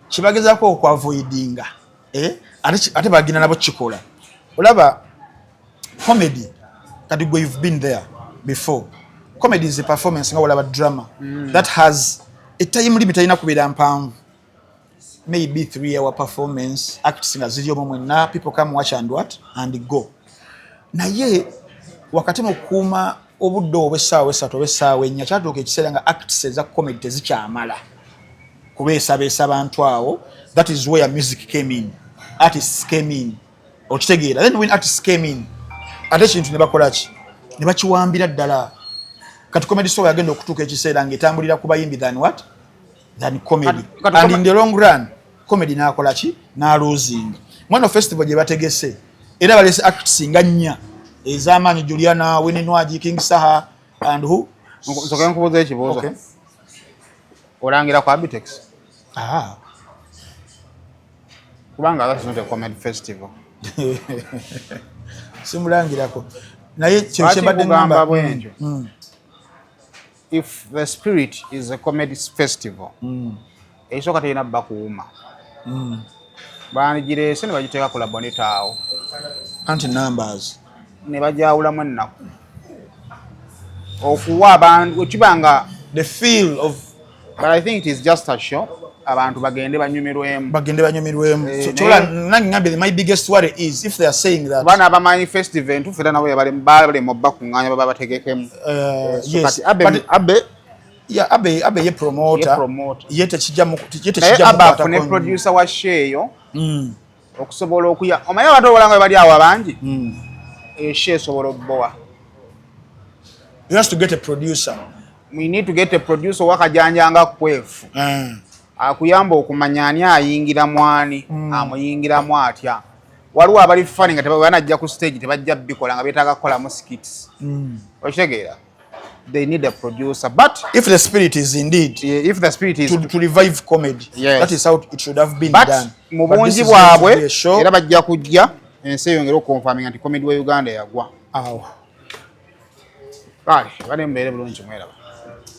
kibagezaako okuavoidinga, eh? Ate bagenda nabo kikola. Olaba comedy kati gwe, you've been there before, comedy is a performance nga olaba drama that has a time limit, alina kubeera mpanvu, maybe 3 hour performance, acts nga ziri omwo mwenna, people come watch and what and go. Naye wakati mu kukuuma obudde obwessaawa 3 oba essaawa 4, kyatuuka ekiseera nga acts eza comedy tezikyamala kubeesabeesa bantu awo. That is where music came in, artists came in, okitegeera? Then when artists came in, ate ekintu ne bakola ki? Ne bakiwambira ddala. Kati Comedy Store yagenda okutuuka ekiseera ng'etambulira ku bayimbi than what, than comedy. And in the long run comedy n'akola ki? N'alosinga. Mwano festival gye bategese era balese acts nga nnya ez'amaanyi: Juliana, Winnie Nwagi, King Saha and who? Nsoke nkubuuza ekibuuzo. Okay. Olangira ku Abitex? Ah. Kubanga that's not a comedy festival. Simulangirako, naye kyo Lwaki kyembadde nkugamba ngamba bwentyo? If the spirit is a comedy festival, ekisooka terina bakuuma, bandigireese ne bagiteeka ku Labonita awo. Anti numbers. Ne bajawulamu ennaku okuwa abantu kiba nga the feel of But I think it is just a show, abantu bagende banyumirwemu. Bagende banyumirwemu. Eh, So, kyola nange ngambye, my biggest worry is if they are saying that kuba n'abamanyi festival entuufu era nabo balema bakuŋŋaanya baba bategekemu. So yes. kati Abe, But, Abe yeah, Abe ye promoter. Ye promoter. Ye tekijja ye naye tekijja Abe mukwatako afune nnyo. Producer wa show eyo okusobola okuya omanyi abantu obolanga bwe bali awo abangi, eyo show esobola obbowa. You has to get a producer. We need to get a producer owakajanja nga Kwefu akuyamba okumanya ani ayingira mwani, amuyingiramu atya. Waliwo abali funny nga tebanajja ku stage, tebajja bikola nga beetaaga kukolamu skits, okitegeera? They need a producer, but if the spirit is indeed yeah, if the spirit is to revive comedy, that is how it should have been but done. Mu bungi bwabwe era bajja kujja ensi eyongere okuconfirminga nti comedy wa Uganda yagwa. Awo. Kale bane, mubeere bulungi, mweraba.